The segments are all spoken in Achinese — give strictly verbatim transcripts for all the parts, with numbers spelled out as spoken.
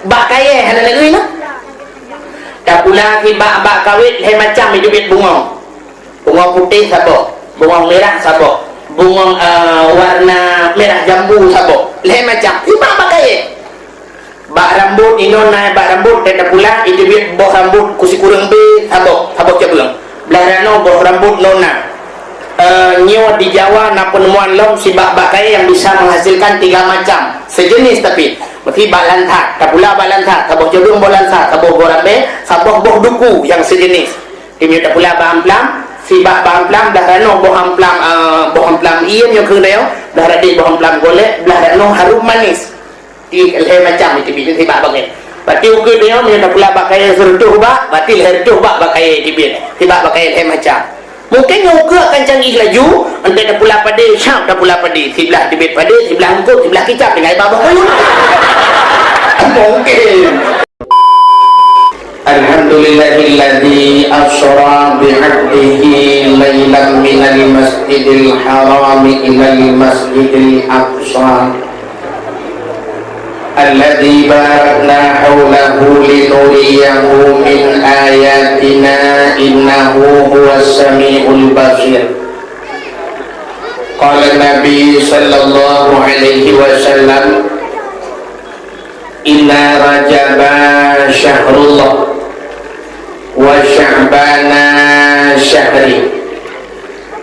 Bak kayèe hana lagèe nyan. Tapula sibak bak kawét lhèe macam jiteubiet bungöng. Bungöng putéh saboh, bungöng mirah saboh, bungöng, eh, warna mirah jambu saboh. Lhèe macam. Sibak bak kayèe. Bak rambôt inoe na bak rambôt, tapula jiteubiet boh rambôt kusi kureueng bèe saboh, saboh cabeueng. Blah ranoe boh rambôt noe na. Eh, nyoe di Jawa na peuneumoan lom sibak bak kayèe nyang bisa menghasilkan tiga macam, sejenis tapi. Meusi bak lansat, tapula bak lansat, saboh cabeueng boh lansat, saboh boh rambèe, saboh boh duku nyang sejenis. Teuma tapula bak amplam, sibak bak amplam, blah ranoe boh amplam, eh, boh amplam ié nyoe keuh nyoe, blah radeh boh amplam golek, blah ranoe harum manis. Di lhèe macam jiteubiet sibak bak kayèe. Berarti ukeue nyoe meunyoe tapula bak kayèe sireutôh bak, berarti lhèe reutôh bak bak kayèe jiteubiet sibak bak kayèe lhèe macam. Mungkin nyoe ukeue akan canggih laju, 'oh tapula padé, syam tapula padé, siblah jiteubiet padé, siblah eungkôt, siblah kicap, tinggai bak boh kayèe. Mungkin. Alhamdulillahilladzi asra bi'abdihi lailan minal masjidil harami ilal masjidil aqsa. Alladzi barakna haulahu linuriyahu min ayatina innahu huwas samiul basir. Qala Nabi sallallahu alaihi wasallam, "Inna Rajaba syahrullah, wa Sya'bana syahri,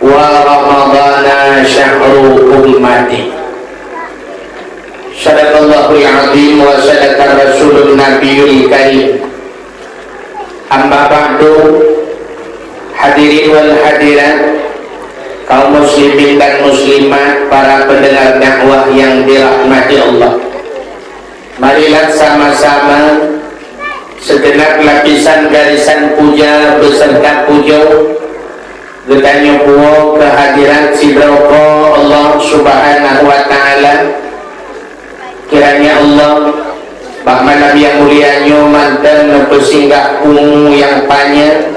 wa Ramadana syahru ummati." Sadaqallahul azim wa sadaqa rasulun nabiyul karim. Amma ba'du, hadirin wal hadirat, kaum muslimin dan muslimat, para pendengar dakwah yang dirahmati Allah. Marilah sama-sama segenap lapisan garisan puja beserta pujoe geutanyoe puwoe keu hadirat sidroe Po Allah Subhanahu wa Ta'ala. Kiranya Allah, bak malam nyang mulia nyoe mantong neupeusinggah umu nyang panyang,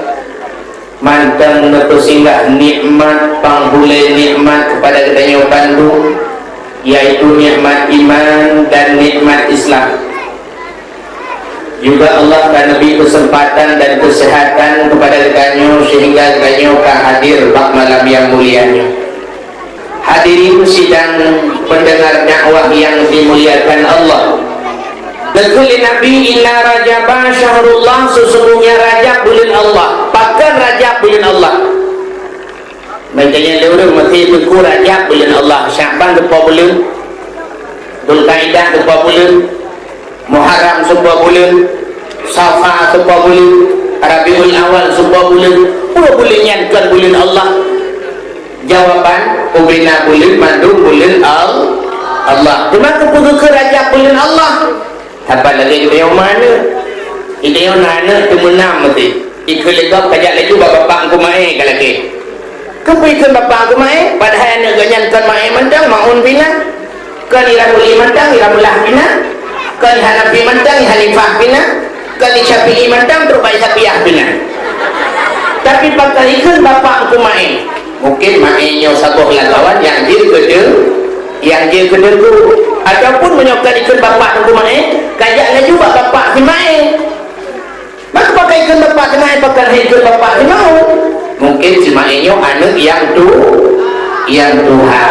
mantong neupeusinggah nikmat panghulèe nikmat keupada geutanyoe bandum, yaitu nikmat iman dan nikmat Islam. Juga Allah ka neubri keuseumpatan dan keuseuhatan keupada geutanyoe seuhingga geutanyoe ka hadir bak malam nyang mulia nyoe. Hadirin sidang pendengar dakwah yang dimuliakan Allah. Geukheun lé Nabi, "Inna Rajaba syahrullah," sesungguhnya Rajab buleuen Allah. Pakon Rajab buleuen Allah? Meunyoe lé ureueng meusti teungku Rajab buleuen Allah, Sya'ban teupo buleuen, Zulkaidah teupo buleuen, Muharram teupo buleuen, Safar teupo buleuen, Rabiul Awal teupo buleuen, peue buleuen nyan kon buleuen Allah? Jawaban, ubena buleuen mandum buleuen Al-, Allah. Teuma keupeue geukheun Rajab buleuen Allah? Saban lagèe geutanyoe na aneuk. Geutanyoe na aneuk teumeunam meusti. Ikheun lé gob kajak laju bak bapak Teungku Maé ka lakèe. Keupeue ikheun bapak Teungku Maé? Padahai aneuk geuh nyan kon Maé mantong, Maun pih na. Kon Iramuli mantong, Iramullah pih na. Kon Hanafi mantong, Hanifah pih na. Kon Syafi'i mantong, trok bak Syafi'iyah pih na. Tapi pakon ikheun bapak Teungku Maé? Mungkin Maé nyoe saboh lam kawan nyang jeuet keu teungku, nyang jeuet keu teungku. Ataupun meunyoe ka ikheun bapak Teungku Maé, kajak laju bak bapak si Maé. Maka pakon ikheun bapak si Maé, pakon ikheun bapak si Maun? Mungkin si Maé nyoe aneuk nyang tu, nyang tuha.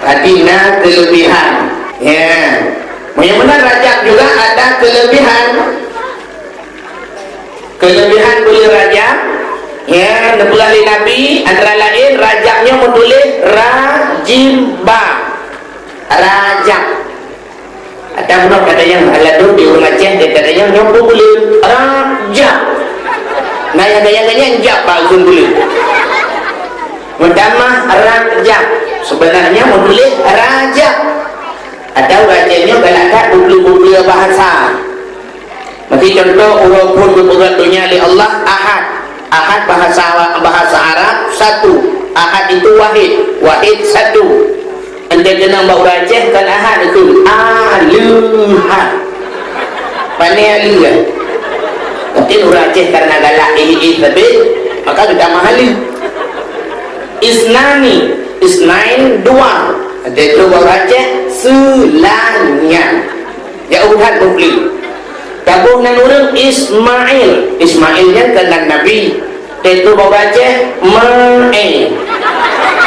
Berarti na keulebihan. Ya. Meunyoe meunan Rajab juga ada keulebihan. Keulebihan buleuen Rajab, ya, neupeugah lé Nabi, antara laén Rajab nyoe meutuléh Rajiba. Rajab. Ada bunoe kata nyang ladôm di ureueng Aceh, dia kata nyang nyoe buleuen Rajab. Nah, nyang kaya-kaya jab bak ureueng buleuen. Meutamah Rajab. Sebenarnya meutuléh Rajab. Ada ureueng Aceh nyoe galak that bublu-bublu bahasa. Meusti contoh, uroe phon geupeugah donya lé Allah Ahad. Ahad bahasa, bahasa Arab satu. Ahad itu wahid. Wahid satu. Entah kenang bak ureueng Aceh kan Ahad itu. Aleuhad. Pane aleuh kan? Mungkin ureueng Aceh karena galak ih-ih lebih, maka kita mahali. Isnani, isnain dua. Entah itu bak ureueng Aceh seulanya. Ya urusan publik. Taboh nan ureuëng Ismail. Ismail nyan kan nan nabi. Teutu bak Aceh, Mail.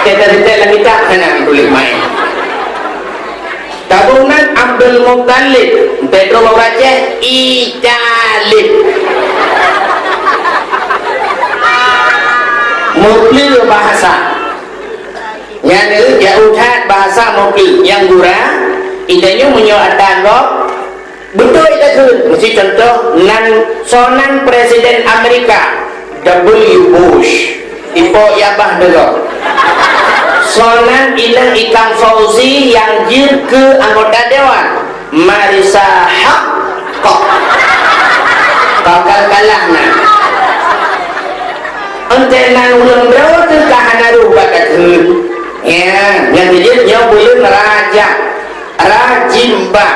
Teutu lam kitab hana tuléh Mail. Taboh nan Abdul Muttalib. Teutu bak Aceh, Icalib. Meupeue bahasa. Nyan jauh that bahasa meupeue. Nyang gura, ita nyoe meunyoe ata gob, beutôi takheun. Meusti contoh nan, soe nan Presiden Amerika, W Bush. Ipo yabah dulu. Soe nan inong Ikang Fauzi nyang jeuet keu anggota dewan, Marisa Haque. Bakal kalah na. Entah nan ureuëng droe teuka hana roh bak takheun. Ya, nyang keujeuet nyoe buleuen Rajab. Rajimba.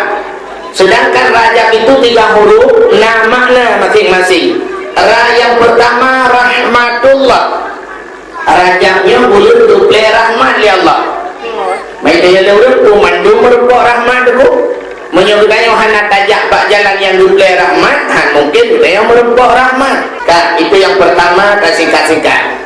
Sedangkan Rajab itu tiga huruf, na makna masing-masing. Ra yang pertama rahmatullah. Rajab nyoe buleuen geuplé rahmat lé Allah. Maka lé ureuëng peue mandum meureumpok rahmat tu. Meunyoe geutanyoe hana tajak bak jalan nyang geuplé rahmat, ha, mungkin geutanyoe meureumpok rahmat. Ka, itu yang pertama, ka singkat-singkat.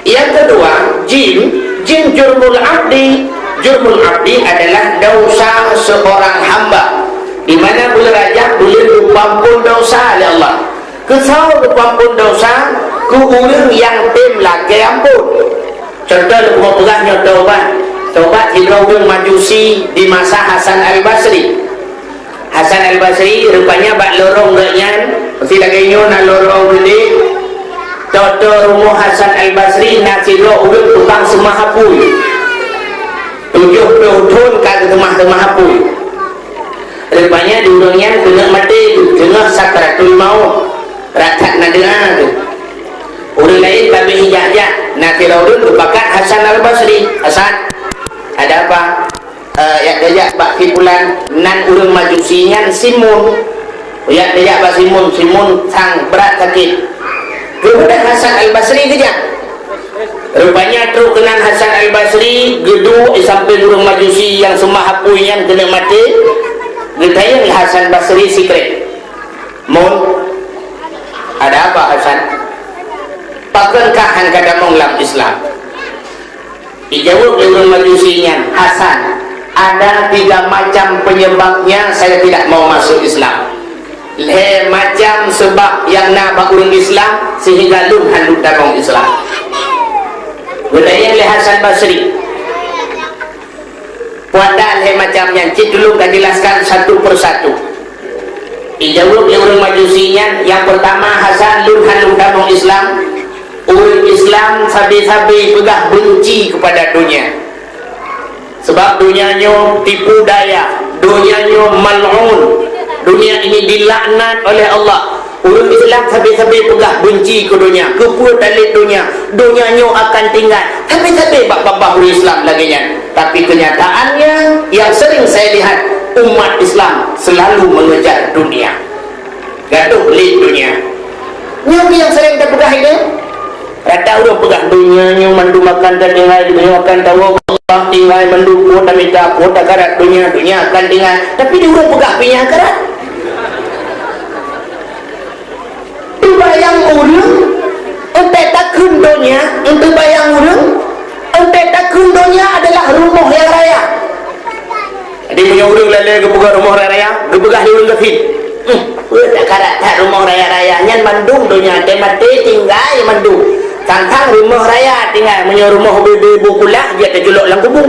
Yang kedua, jim, jim jurmul abdi. Jurmul abdi adalah dosa seorang hamba. Di mana bulan Rajab bulan geupampun dosa lé Allah. Keu soe geupampun dosa? Keu ureuëng nyang tem lakée ampun. Contoh lôn peugah nyoe tobat. Tobat sidroe ureuëng Majusi di masa Hasan Al-Basri. Hasan Al-Basri rupanya bak lorong geuh nyan, meusti lagée nyoe na lorong geude. Toto rumoh Hasan Al-Basri na sidroe ureuëng tukang seumah apui. Tujoh ploh thon ka geuseumah-seumah apui. Rupanya di ureuëng nyan keuneuk maté, teungoh sakratul maut. Rakat na deungoe tu. Ureuëng laén ka beh jak-jak, na sidroe ureuëng geupakat Hasan Al-Basri. "Hasan, ada apa?" "Eh, jak tajak bak si pulan, nan ureuëng Majusi nyan Simun." Jak tajak bak Simun, Simun sang brat sakét. Geubeudôh Hasan Al-Basri geujak. Rupanya trok keunan Hasan Al-Basri geuduek di sampéng ureuëng Majusi nyang seumah apui nyan keuneuk maté, geutanyong lé Hasan Basri sikrek. "Mun, ada apa, Hasan? Pakon kah han ka tamong lam Islam?" Dijaweueb lé ureuëng Majusi nyan, "Hasan, ada tiga macam penyebabnya saya tidak mau masuk Islam. Lhée macam seubab nyang na bak ureuëng Islam sehingga lôn han lôn tamong Islam." Geutanyong lé Hasan Basri. Puada lhée macam nyan, cit tulông ka jelaskan satu persatu. Dijaweueb lé ureuëng Majusi nyan, "Yang pertama, Hasan, lôn han lôn tamong Islam. Ureuëng Islam sabe-sabe peugah benci kepada dunia. Sebab dunia nyoe tipu daya, dunia nyoe mal'un. Dunia ini dilaknat oleh Allah. Ureuëng Islam sabe-sabe peugah benci keu donya, keupeue talét donya, donya nyoe akan tinggai." Sabe-sabe bak babah ureuëng Islam lagée nyan. Tapi kenyataannya, yang sering saya lihat, umat Islam selalu mengejar dunia. Gadoh lé donya. Nyoe nyang sering tapeugah itu. Rata ureuëng peugah, "Donya nyoe mandum akan tatinggai, donya akan tawoe, Allah tinggai mandum, peue tamita, peue takarat donya, donya akan tinggai." Tapi di ureuëng peugah, "Pinya akarat." Teubayang ureuëng, entée takheun donya, enteubayang ureuëng, entée takheun donya adalah rumoh nyang raya. Jadi, meunyoe ureuëng lalée geupeugah rumoh raya-raya, geupeugah lé ureuëng gasien, "Ueh, peue takarat that rumoh raya-raya nyan, mandum donya teumaté tinggai mandum. Sang-sang rumoh raya tinggai, meunyoe rumoh ubé-ubé bu kulah, jeuet teuculok lam kubu."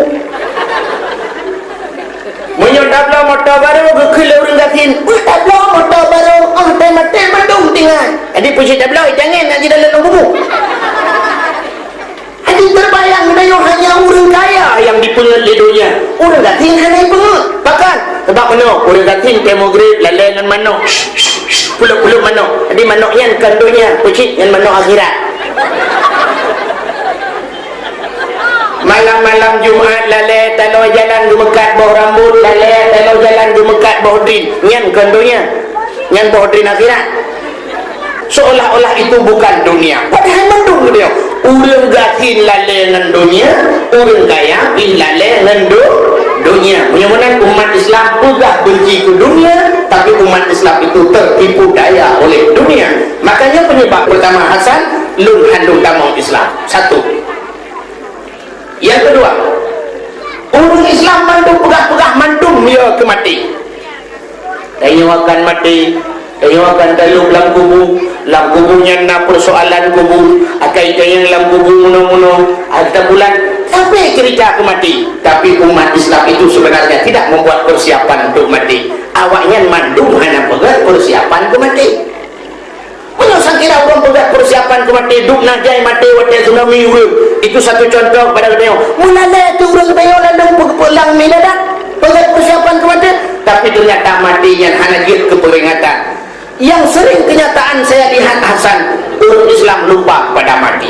Meunyoe tabloe moto barô, geukheun lé ureuëng gasien, "Ueh, tabloe moto barô, óh teumaté mandum tinggai." Jadi, peue cit tabloe, itangen nak jidalam lam kubu. Jadi teubayang geutanyoe hanya ureuëng kaya nyang jipeungét lé donya. Ureuëng gasien hana jipeungét. Pakon? Sabab meunoe, ureuëng gasien tée meugreb lalée ngon manok. Pulop-pulop manok. Jadi manok nyan kon donya, peue cit nyan manok akhirat. Malam-malam Jumat lalée taloe jalan geumeukat boh rambot, lalée taloe jalan geumeukat boh drin. Nyan kon donya. Nyan boh drin akhirat. Seolah-olah itu bukan dunia. Padahai mandum dunia. Ureuëng gasien lalée ngon dunia, ureuëng kaya pih lalée ngon du-, Dunia. Meunyoe meunan umat Islam peugah benci keu dunia, tapi umat Islam itu tertipu daya oleh dunia. Makanya penyebab pertama Hasan, lôn hana tamong Islam. Satu. Yang kedua, ureuëng Islam mandum peugah-peugah mandum ya keu maté. Tanyoe akan maté, tanyoe akan talop lam kubu, lam kubu nyan na persoalan kubu, akai tanyong lam kubu munoe-munoe, harta bulan, sampai cerita keu maté. Tapi umat Islam itu sebenarnya tidak membuat persiapan untuk mati. Awaknyan mandum hana peugah persiapan keu maté. Meunyoe sakira ureuëng peugah persiapan keu maté, dum na jai maté watée tsunami ureuëng. Itu satu contoh kepada geutanyoe. Meulalée tu ureuëng geutanyoe lalu pe-, pe-, lam miladat, peugah persiapan keu maté, tapi ternyata maté nyan hana jeuet keu peringatan. Yang sering kenyataan saya lihat Hasan, ureuëng Islam lupa pada mati.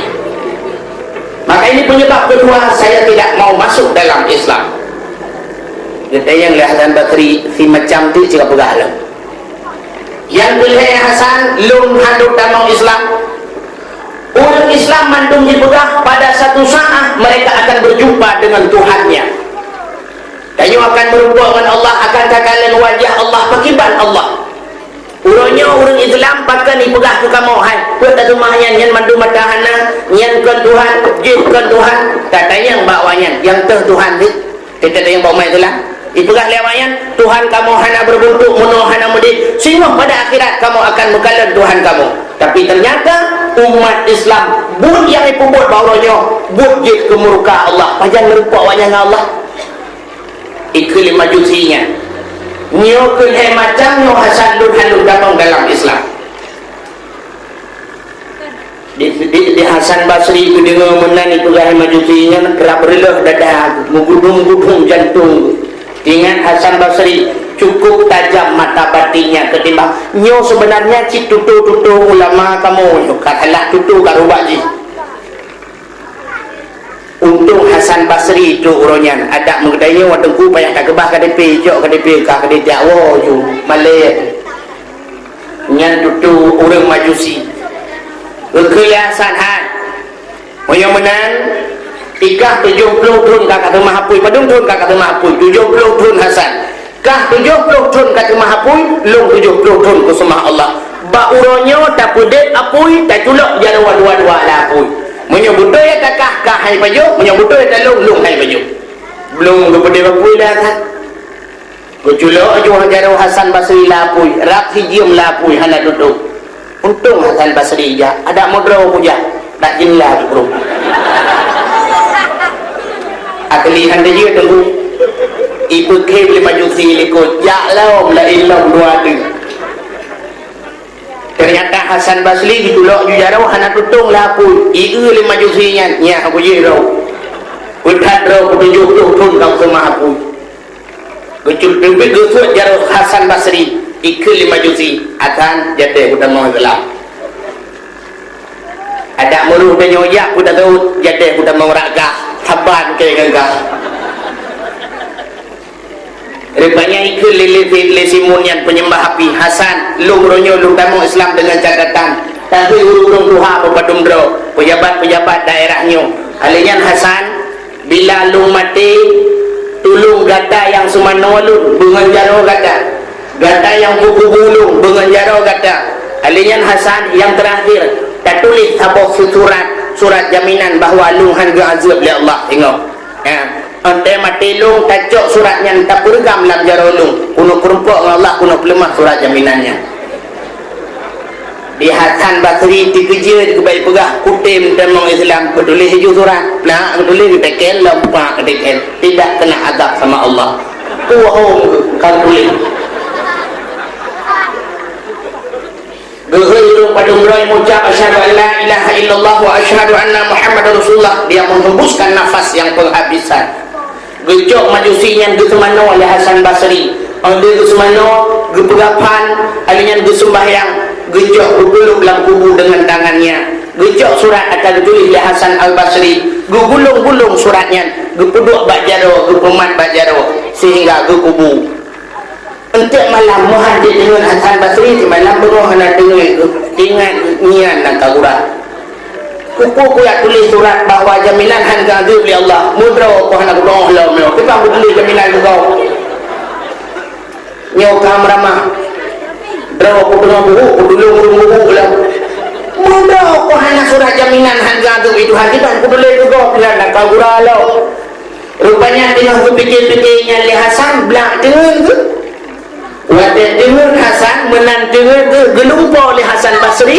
Maka ini penyebab kedua saya tidak mau masuk dalam Islam. Geutanyoe lé Hasan Basri, si macam tu cit ka peugah lom. Nyang keu lhée Hasan, lôn hana tamong Islam. Ureuëng Islam mandum jipeugah pada satu saat mereka akan berjumpa dengan Tuhannya. Tanyoe akan meureumpok ngon Allah, akan takalon wajah Allah, pakriban Allah. Uroe nyoe ureuëng Islam pakon jipeugah keu kamoe, hai, peue taseumah nyan, nyan mandum mata hana, nyan kon Tuhan, jih kon Tuhan, tatanyong bak awaknyan, nyang teuh Tuhan jih. Teuka teuka bak umat Islam. Ipeugah lé awaknyan, "Tuhan kamoe hana beubuntuk, meunoe hana meudeh. Singoh pada akhirat kamoe akan meukalon Tuhan kamoe." Tapi ternyata umat Islam buet nyang ipeubuet bak uroe nyoe, buet jeuet keu murka Allah. Pajan meureumpok awaknyan ngon Allah? Ikheun lé Majusi nyan. Nyoe keuh lhée macam nyoe Hasan lôn hana lôn tamong dalam Islam. Di, di, di Hasan Basri geudeungoe meunan ipeugah Majusi nyan, rab reuloh dada, meugudong-gudong jantong. Ingat Hasan Basri, cukup tajam mata batinnya ketimbang nyoe seubeunarnya cit tutoe-tutoe ulama kamoe nyoe, ka salah tutoe ka rubak jih. Untông Hasan Basri trok uroe nyan, adak meugeutanyoe watée teungku payah takeubah K T P, cok K T P ka keudeh jak woe ju malée. Nyan tutoe ureuëng Majusi. Geukheun lé Hasan, "Hai, meunyoe meunan, ikah tujoh ploh thon ka kateumah apui." "Padum thon ka kateumah apui?" "Tujoh ploh thon, Hasan." "Kah tujoh ploh thon kateumah apui, lôn tujoh ploh thon kuseumah Allah. Bak uroe nyoe tapeudeb apui, taculok jaroe dua-dua lam apui. Meunyoe beutôi ata kah, kah hai pajoh, meunyoe beutôi ata lôn, lôn hai pajoh." Blom geupeudeb apui dah that. Geuculok ju jaroe Hasan Basri lam apui, rab sijeuem lam apui hana tutôp. Untông Hasan Basri jak, adak meudroe kujak, dak jeulaih jukrup. Akli hana jeuet teungku. Ipeukhém lé Majusi likot, jak lom laén lom dua teuk. Ternyata Hasan Basri geuculok ju jaroe hana tutông lam apui, ieu lé Majusi nyan, "Nyan aku jih droe. Peuthat droe peutujoh ploh thon ka kuseumah apui." Geucul teubiet geusuet jaroe Hasan Basri, ikheun lé Majusi, "Hasan, jadeh kutamong Islam. Adak meurôh tanyoe jak peue tasaut, jadeh kutamong rab gah, saban keu ngon gah." Rupanya ikheun lé, lé, lé Simon nyan peunyeumbah api, "Hasan, lôn uroe nyoe lôn tamong Islam deungon catatan, tapi ureuëng-ureuëng tuha beupadum droe, peujabat-peujabat daerah nyoe. Alèh nyan Hasan, bila lôn maté, tulông gata nyang seumanoe lôn beungon jaroe gata. Gata nyang peukubu lôn beungon jaroe gata. Alèh nyan Hasan, nyang teurakhir, tatuléh saboh surat, surat jaminan bahwa lôn hán geuazeueb lé Allah." Ingat. Ha, 'oh watèe maté lôn, tacok surat nyan tapeureugam lam jaroe lôn. Keuneuk keurumpok ngon Allah, keuneuk peuleumah surat jaminan nyan. Di Hasan Basri teukeujeuet geubai peugah, "Kutem tamong Islam, beutuléh ju surat." Nah, beutuléh geuteken lom, pak geuteken. Tidak kena azab sama Allah. Bohong ka tuléh. Geuhôi ureuëng padum droe meucap, "Asyhadu an la ilaha illallah wa asyhadu anna Muhammadar Rasulullah." Dia menghembuskan nafas yang penghabisan. Geucok Majusi nyan geuseumanoe lé Hasan Basri. 'Oh lheueh geuseumanoe, geupeugah phan, alèh nyan geuseumbahyang, geucok geupeuleueb lam kubu deungon tangannya. Geucok surat ata geutuléh lé Hasan Al-Basri, geugulong-gulong surat nyan, geupeuduek bak jaroe, geupeumat bak jaroe, sehingga geukubu. Eunteuk malam meuhan jideungon Hasan Basri, simalam beungoh hana deungon, ingat nyan nyang ka gura. Peue kujak tuléh surat bahwa jaminan hán geuazeueb lé Allah? Meudroe kujak hana kudeungoe lom nyoe. Kiban kutuléh jaminan keu gob? Nyoe ka meuramah. Droe kudeungoe buhuk, kutulông ureueng buhuk lom. Meudroe kujak hana surat jaminan hán geuazeueb lé Tuhan, kiban kutuléh keu gob? Nyan ka gura lom. Rupanya teungoh geupike-pike nyan lé Hasan, blah teungeut geuh. Watèe teungeut Hasan, meunan teungeut geuh, geulumpoe lé Hasan Basri,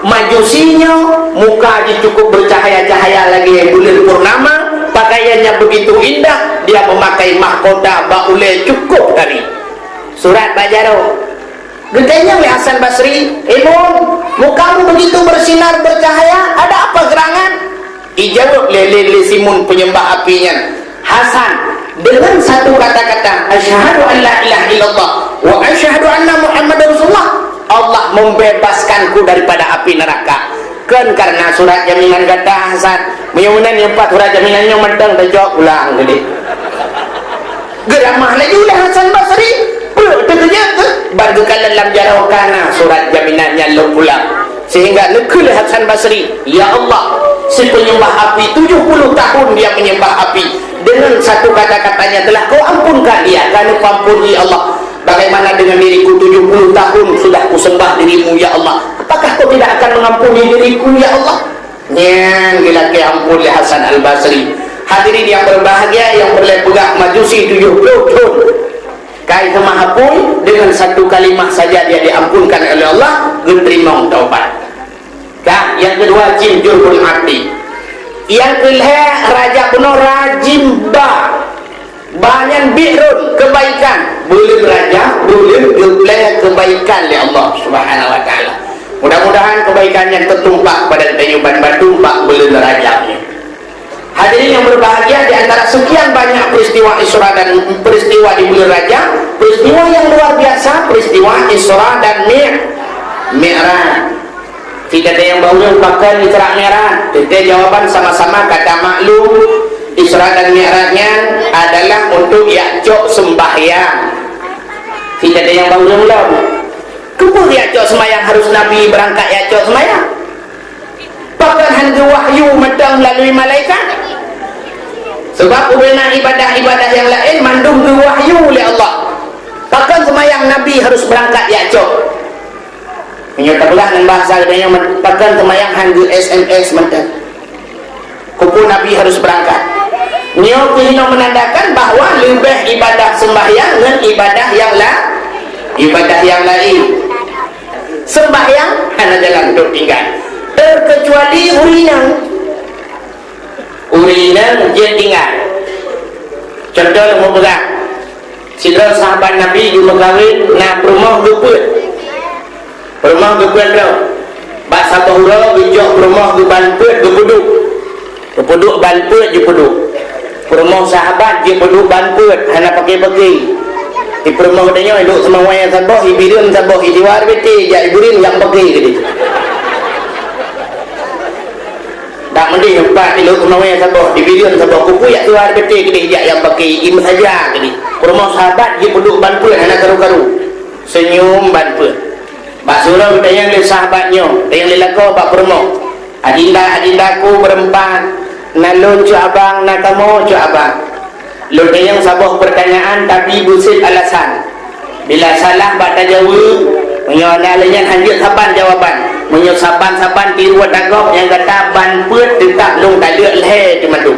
Majusi nyoe muka jih cukup bercahaya-cahaya lagèe buleuen purnama, pakaiannya begitu indah, dia memakai mahkota bak ulèe cukup tari. Surat bak jaroe. Geutanyong lé Hasan Basri, "Imun, mukamu begitu bersinar, bercahaya, ada apa gerangan?" Ijaweueb lé, lé, lé si Mun penyembah api nyan, "Hasan, dengan satu kata-kata, asyhadu an la ilaha illallah wa asyhadu anna Muhammadar Rasulullah, Allah membebaskanku daripada api neraka." Kon karena surat jaminan gata, Hasan. Meunyoe meunan, nyoe pat surat jaminan nyoe mantong tacok pulang keudéh. Geuramah laju lé Hasan Basri, peue teukeujeuet keuh, ban geukalon lam jaroe ka na surat jaminan nyan lom pulang. Sehingga neukheun lé Hasan Basri, "Ya Allah, si penyembah api tujuh puluh tahun dia menyembah api, dengan satu kata-katanya telah Kau ampunkan dia, ka neupeuampôn, ya Allah. Bagaimana dengan diriku, tujuh puluh tahun sudah kusembah dirimu, ya Allah. Apakah Kau tidak akan mengampuni diriku, ya Allah?" Nyan geulakèe ampôn lé Hasan Al-Basri. Hadirin yang berbahagia, nyang peureulèe peugah, Majusi tujuh puluh thôn ka seumah apui, dengan satu kalimah saja dia diampunkan oleh Allah, geuteurimong taubat. Ka, nyang keudua, Jim Jurhul Abdi. Nyang keulhèe, raja bunoe, rajim ba. Ba nyan bi'run, keubaikan. Buleuen raja, buleuen geuplè keubaikan lé Allah Subhanahu wa Taala. Mudah-mudahan keubaikan nyan teutumpah pada geutanyoe ban bandum bak buleuen Rajab nyoe. Hadirin yang berbahagia, di antara sekian banyak peristiwa Isra dan peristiwa di buleuen Rajab, peristiwa yang luar biasa, peristiwa Isra dan Mi-, Mi'raj. Cit teuntèe nyang bak ureueng, pakon Isra Mi'raj? Teuntèe jawaban sama-sama ka tamaklum, Isra dan Mi'raj nyan adalah untuk jak cok seumbahyang. Cit teuntèe nyang bak ureueng lom. Keupeue jak cok seumbahyang harus Nabi beurangkat jak cok seumbahyang? Pakon hán geuwahyu mantong meulalu malaikat? Sabab ubena ibadah-ibadah nyang laén mandum geuwahyu lé Allah. Pakon seumbahyang Nabi harus beurangkat jak cok? Meunyoe tapeugah ngon bahasa geutanyoe, pakon seumayang hán geu-S M S mantong? Keupeue Nabi harus beurangkat? Nyoe keuh jinoe meunandakan bahwa leubeh ibadah seumbahyang ngon ibadah nyang la-, ibadah nyang laén. Seumbahyang hana jalan untuk tinggai, terkecuali ureueng inong. Ureueng inong jeuet tinggai. Contoh lôn peugah, sidroe sahabat Nabi geumeukawen na peurumoh geupeuet. Peurumoh geupeuet droe. Bak saboh uroe geujok peurumoh geuban peuet geupeuduek. Geupeuduek ban peuet jipeuduek. Peurumoh sahabat jipeuduek ban peuet hana paké-paké. Di peurumoh geutanyoe iduek seumawai saboh, ibireuen saboh, isiwa ribèe, jak ibireuen jak paké keudéh. Dak meudeh empat, iduek seumawai saboh, ibireuen saboh, keupeue jak siwa ribèe keudéh jak nyang paké, imeusaja keudéh. Peurumoh sahabat jipeuduek ban peuet hana karu-karu. Seunyum ban peuet. Bak siuroe geutanyong lé sahabat nyoe, tanyong lé lakoe bak peurumoh, "Adinda, adindaku beureuempat, na lôn cut abang, na kamoe cut abang." Lôn tanyong saboh peurtanyaan, tapi beusit alasan. Bila salah bak tajaweueb, meunyoe na lé nyan hana jeuet saban jawaban. Meunyoe saban-saban tiru ata gob, nyang gata ban peuet teutab lôn taleuek lhèe teumadu.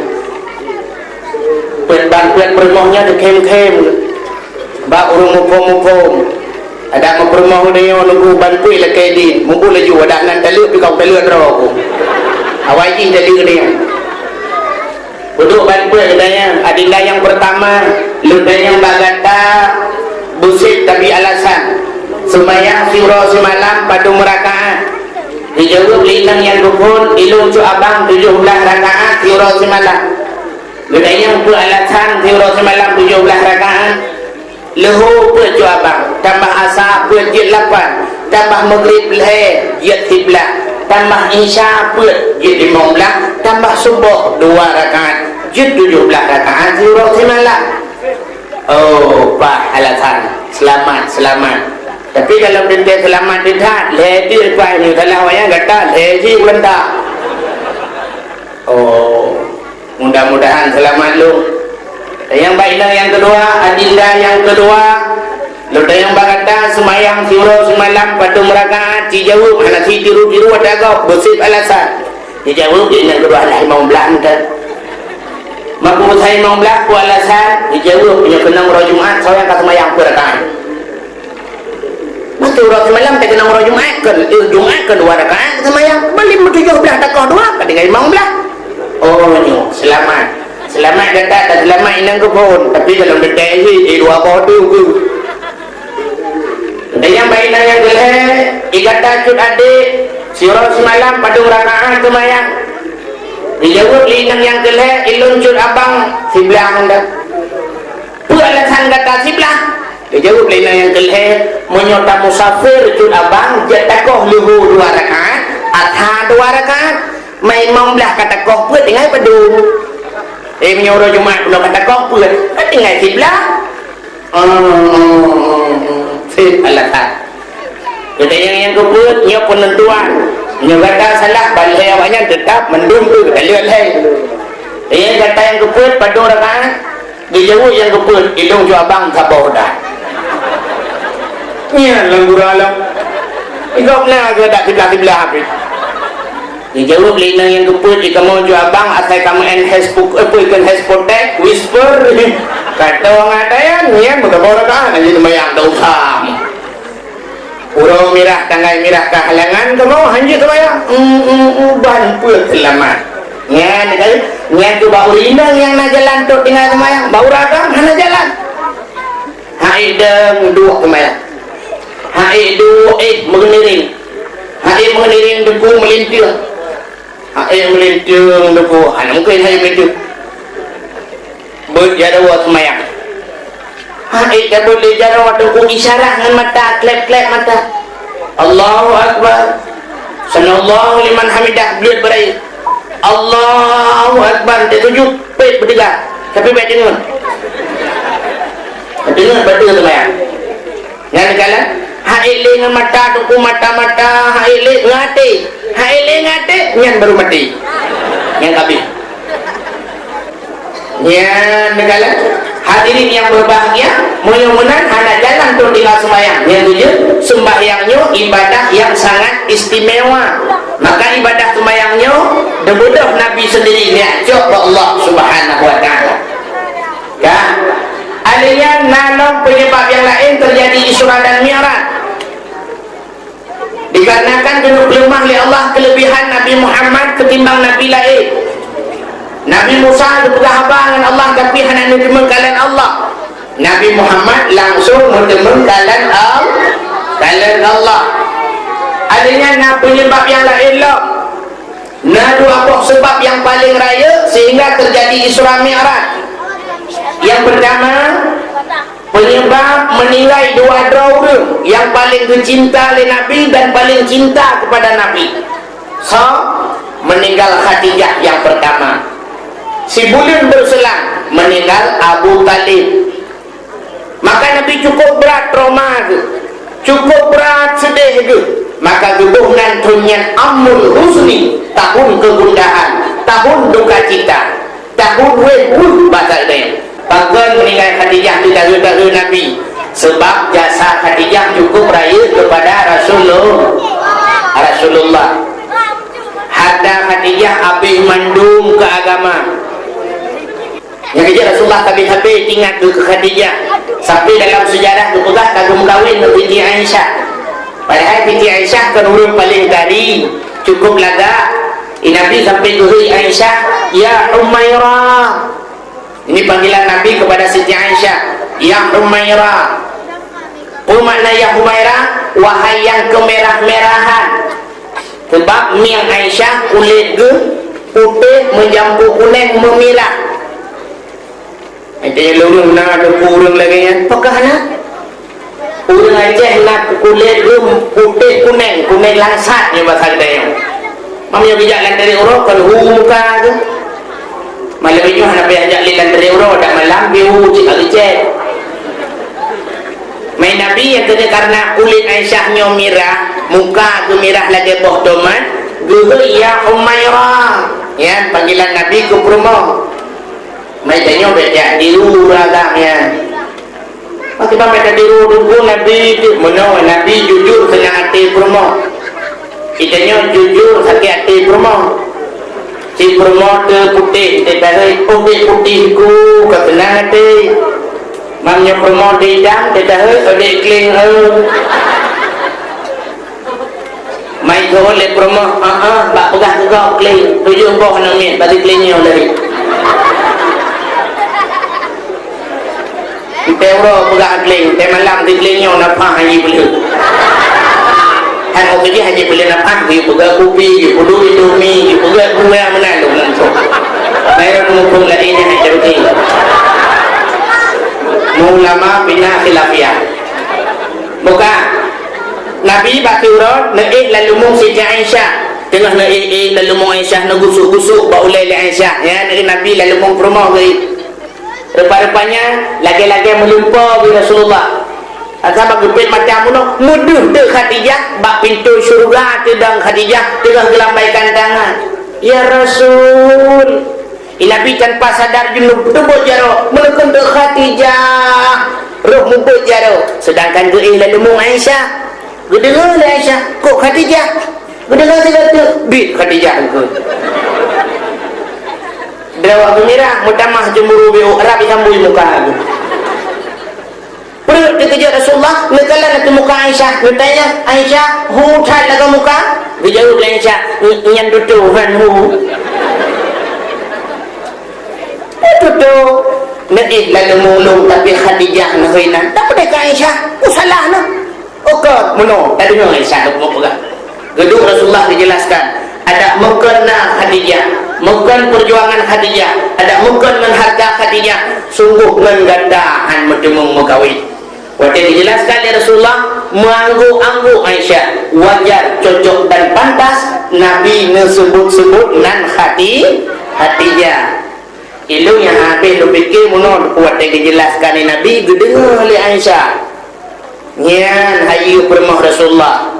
Peuet ban peuet peurumoh nyan teukhém-khém bak ureueng muphom-muphom. Adak meupurumoh nyoe nunggu ban peuet lakèe deh, mubu laju adak nan taleuek pih ka taleuek droe ku. Awai jih taleuek nyoe. Peuduek ban peuet geutanyoe, adinda nyang peurtama, lôn tanyong bak gata beusit tapi alasan. Seumayang siuroe simalam padum rakaat? Jijaweueb lé inong nyang dukon, "Ilôn cut abang tujoh blaih rakaat siuroe simalam." Geutanyong peue alasan siuroe simalam tujoh blaih rakaat? Leuhô peuet cut abang, tambah asa peuet jeuet lapan, tambah meugrib lhèe jeuet siblaih, tambah isya peuet jeuet limong blaih, tambah suboh dua rakaat, jeuet tujoh blaih rakaat siuroe simalam. Oh, paih alasan. Seulamat, seulamat. Tapi kalau teuntèe seulamat teuh that, lhèe jeuet paih, meunyoe salah wayang gata lhèe jeuet mantong. Oh, mudah-mudahan seulamat lôn. Dan nyang bak inong nyang keudua, adinda nyang keudua, lôn tanyong bak gata, seumayang siuroe seumalam padum rakaat? Jijaweueb hana sitiru-tiru ata gob, beuseb alasan. Jijaweueb di inong keudua, "Alah, limong blaih mantong." Maka usai limong blaih, peue alasan? Jijaweueb, "Nyoe keunong uroe Jumat, soe nyang ka seumayang peuet rakaat?" Maka uroe seumalam takeunong uroe Jumat, kon, eh, Jumat kon dua rakaat seumayang. Malam tujoh blaih takoh dua, ka tinggai limong blaih. Oh, nyoe, seulamat. Seulamat gata, taseulamat inong keuphon. Tapi dalam detai jih, eh, dua boh tu ke. Dan nyang bak inong nyang keulhèe, i gata cut adék, siuroe seumalam padum rakaat seumayang? Jijaweueb lé inong nyang keulhèe, "Ilôn cut abang, siblaih anda." "Peue alasan gata siblaih?" Geujaweueb lé inong nyang keulhèe, "Meunyoe tamusafir cut abang, jeuet takoh leuhô dua rakaat, asha dua rakaat, ma limong blaih ka takoh peuet tinggai padum. Eh, meunyoe uroe Jumat bunoe ka takoh peuet, ka tinggai siblaih." Oh, oh, oh, oh. Seb alasan. Gata nyang, nyang keupeuet, nyoe peunentuan. Nyoe gata salah, ban lhèe awaknyan teutap mandum tu gata lhèe. Eh, gata nyang keupeuet, padum rakaat? Geujaweueb nyang keupeuet, "Ilôn cut abang saboh dah." Nyan lam gura lom. Igop na geudak siblaih-siblaih habéh. Geujaweueb lé inong nyang keupeuet, "Di kamoe cut abang, asai kamoe en hespuk, eh, peue, ikon hesportek, whisper." Ka teuh ngon ata nyan, nyan meusaboh rakaat, hana jeuet seumayang, tak usah. Uroe mirah, tanggai mirah ka halangan kamoe, hana jeuet seumayang. Hmm, hmm, hmm, ban peuet seulamat. Nyan kali, nyan keuh bak ureueng inong nyang na jalan trok tinggai seumayang, bak ureueng agam hana jalan. Hai deueng duek seumayang. Hai duek, eh, meungiring. Hai meungiring deungon meulinteung. Hai meulinteung deungon, hana mungken hai meulinteung. Beuet jaroe seumayang. Hai tabeuet lé jaroe teungku, isyarah ngon mata, klep-klep mata. Allahu Akbar. Sami'allahu liman hamidah, bleuet beurayeuk. Allahu Akbar, teusujut, pet beuteuga. Tapi bèk deungon. Deungon bateue seumayang. Nyan kalon, hai lé ngon mata, teungku, mata-mata, hai lé ngon até. Hai lé ngon até, nyan baru maté. Nyan ka abéh. Nyan kalon, hadirin yang berbahagia, meunyoe meunan hana jalan trok tinggai seumayang. Nyang tujuh, seumayang nyoe ibadah yang sangat istimewa. Maka ibadah seumayang nyoe, dibeudôh Nabi sendiri, neujak cok bak Allah Subhanahu wa Taala. Ka? Alèh nyan na lom penyebab yang laén terjadi Isra dan Mi'raj. Dikarenakan geupeuleumah lé Allah keulebihan Nabi Muhammad keutimbang nabi laén. Nabi Musa geupeugah haba ngon Allah, tapi hana neuteumeung kalon Allah. Nabi Muhammad langsung neuteumeung kalon Al-, kalon Allah. Alèh nyan na penyebab yang laén lom. Na dua boh seubab nyang paleng rayeuk sehingga terjadi Isra Mi'raj. Nyang peurtama, penyebab meuninggai dua droe ureueng nyang paleng geucinta lé Nabi dan paleng cinta kepada Nabi. Soe? Meuninggal Khadijah nyang peurtama. Sibuleuen beuseulang meuninggal Abu Thalib. Maka Nabi cukup brat trauma geuh, cukup brat seudeh geuh. Maka geuboh nan thon nyan Amul Huzni, tahun kegundahan, tahun duka cita, tahun wéh weuh basa Ibrani. Pakon meuninggai Khadijah di tahun-tahun Nabi? Sebab jasa Khadijah cukup rayeuk kepada Rasulullah. Rasulullah. Harta Khadijah abéh mandum keu agama. Nyang keujeuet Rasulullah sabe-sabe ingat keu Khadijah. Sampai dalam sejarah geupeugah ka geumeukawen ngon Siti Aisyah. Padahai Siti Aisyah kan ureueng paleng tari, cukup lagak. Di Nabi sampai geuhôi Aisyah, "Ya Humaira." Ini panggilan Nabi kepada Siti Aisyah, "Ya Humaira." Peue makna ya Humaira? Wahai nyang keumeurah-meurahan. Sabab mieng Aisyah kulét geuh putéh meujampu kuneng meumirah. Até lôn na teupeue ureueng lagèe nyan, pakon na? Ureueng Aceh na kulét geuh putéh kuneng, kuneng langsat nyoe basa geutanyoe. Meunyoe geujak lam trép uroe kon hu muka geuh. Malam nyoe hana payah jak lé lam trép uroe, dak malam pih hu cit bak geucèt. Meunan Nabi nyang keuneuk karena kulét Aisyah nyoe mirah, muka geumirah lagèe boh tomat, geuhôi ya Humaira. Nyan panggilan Nabi keu peurumoh. Meutanyoe bèk jak tiru ureueng agam nyan. Pakriban bèk tatiru, dukon Nabi teuh meunoe, Nabi jujur seunang até peurumoh. Geutanyoe jujur sakét até peurumoh. Si peurumoh teuh putéh, teuh tahe, "Oh, bèk putéh ku, ka seunang até." Meunyoe peurumoh teuh idang, teuh tahe, "Oh, bèk kleng, eh." Mai thôn lé peurumoh, "Ah, ah, bak peugah keu gob kleng, tujoh boh aneuk miet bak si kleng nyoe lé." Teuh uroe peugah kleng, teuh malam si kleng nyoe na pah hana jipeuleueh. Hana keujih hana jipeuleueh na pah, jipeugah kupi, jipeuleueh indomie, jipeugah gula meunan lôn langsung. Baru muphom lagèe nyan hana rugi. Ulama bina khilafiah. Bukan. Nabi bak siuroe neuéh lam leumong Siti Aisyah. Teungoh neuéh-éh lam leumong Aisyah, neugusuk-gusuk bak ulèe lé Aisyah. Ya, neuéh Nabi lam leumong peurumoh geuh. Rupa-rupanya lagèe-lagèe meulumpoe geuh Rasulullah. Asai bak geupet mata meunoe, meudeuh teuk Khadijah bak pintoe syeuruga, teudong Khadijah teungoh geulambaikan tangan. "Ya Rasul." Nabi tanpa sadar junub teubiet jaroe, meulakèe teuk Khadijah. Roh mubiet jaroe, seudangkan geuéh lam leumong Aisyah. Geudeungoe lé Aisyah, "Kok Khadijah?" Geudeungoe sigoe teuk, "Biet Khadijah engkeu." Drawak geumirah, meutamah jeumuru biôh, rab isambui muka geuh. Peureuk teukeujot Rasulullah, neukalon ateueh muka Aisyah, neutanyong, "Aisyah, hu that lagoe muka?" Geujaweueb lé Aisyah, "Nyan tutoe, han hu." "Tutoe, neuéh lam leumong lôn, tapi Khadijah neuhôi nan." Tapeudeh keu Aisyah, "Peue salah neuh?" "Ukeue meunoe, tadeungoe Aisyah lôn peugah." Geuduek Rasulullah geujelaskan, adak meukon na Khadijah, meukon peujuangan Khadijah, adak meukon ngon hareuta Khadijah, sunggoh ngon gata han meuteumeung meukawen. Watèe geujelaskan lé Rasulullah, meuangguk-angguk Aisyah, wajar, cocok dan pantas Nabi neuseubut-seubut nan Khadi-, Khadijah. Ilôn nyang habéh lôn pike meunoe watèe geujelaskan lé Nabi geudeungoe lé Aisyah. Nyan hayeue peurumoh Rasulullah.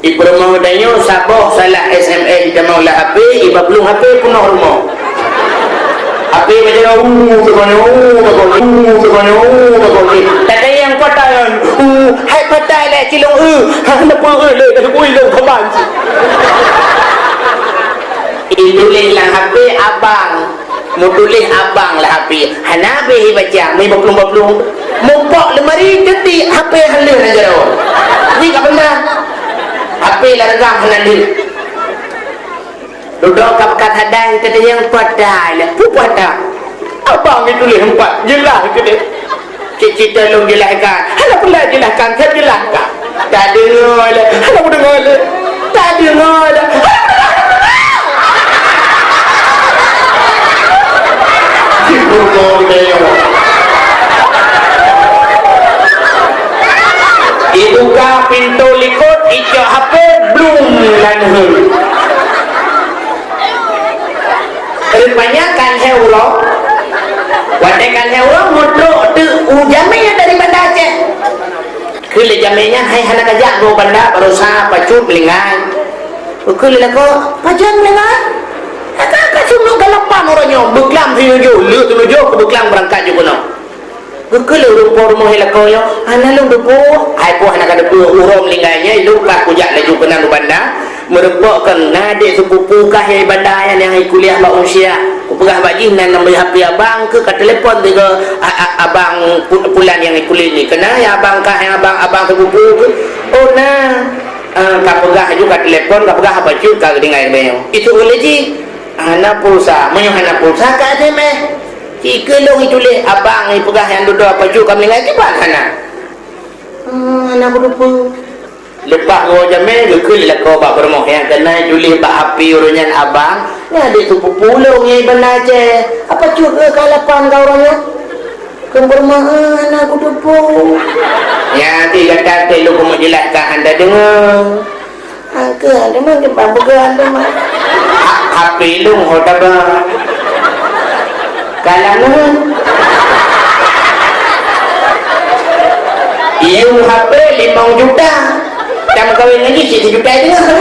Di peurumoh tanyoe saboh salah S M S jitamong lam H P, iba plueng H P peunoh rumoh. H P baca dah, uh, teupanyong, uh, teupanyong, uh, teupanyong, uh, teupanyong. Tadi nyang patai kan, uh, hai patai lé cilong, uh, ha, kenapa, uh, lé, dah bui lé, kaban. Ituléh lam H P abang. Meutuléh abang lam H P, hana habéh ibaca, meubaplong-baplong. Mupok leumari, teuti H P han lheueh na jaroe. Nyan ka beuna. H P lam reugam hana lheueh. Dudoe ka pakat hadai, teuti nyang patai lah. Peue patai? Abang ituléh empat, jeulaih keudeh. Cit-cit lôn jeulahkan. Hana peureulee jeulahkan, ka jeulahkan. Tadeungoe lé. Hana kudeungoe lé. Tadeungoe lé. Hana kudeungoe lé. Ibuka pintoe likot, icok H P, blum, nan heueh. Rupanya kan lhèe uroe, watèe kan lhèe uroe, meutrok teuk u jamèe dari Banda Aceh. Kheun lé jamèe nyan, "Hai, hana kajak goe Banda, baroesa pacut meuninggai." Kheun lé lakoe, "Pajan meuninggai?" "Ka, ka, ka, seumeuk ka lapan uroe nyoe, beuklam sinujoh, le sinujoh keu beuklam beurangkat ju keunoe." Geukheun lé ureueng po rumoh lakoe nyoe, "Hana lôn teupeue." "Hai po hana ka teupeue, uroe meuninggai nyan lôn ka kujak laju keunan u Banda, meurumpok keu na adék sepupu kah nyang i Banda nyan nyang i kuliah bak Unsia. Kupeugah bak jih nan nambah H P abang keuh ka telepon sigoe a-, a-, abang pu-, pulan nyang i kuliah nyoe. Keunan nyang abang kah, nyang abang, abang sepupu keuh?" "Oh, na." Ah, ka peugah laju ka telepon, ka peugah haba cut ka geutinggai lé nyoe. Itu ulèe jih. Hana pulsa. Meunyoe hana pulsa ka S M S. Cit keu lôn ituléh abang ipeugah nyang dudoe pacut ka meuninggai kiban hana. Ah, hana kuteupeu. Leupah geuwoe jamèe geukheun lé lakoe bak peurumoh nyang keunan ituléh bak H P ureueng nyan abang, nyan adék sepupu lôn nyang i Banda Aceh. Apa cut keu ka lapan ka uroe nyoe? Keu peurumoh, ah, hana kuteupeu. Nyan ti gata teuh lôn keumeung jeulaih ka hana deungoe. Angke, ada mah, dia bang peugah ada mah. Ha-, H P lôn ho taba. Kalang ngon. Iyong H P limong juta. Dah meukawen ngon jih, sijuta deungoe.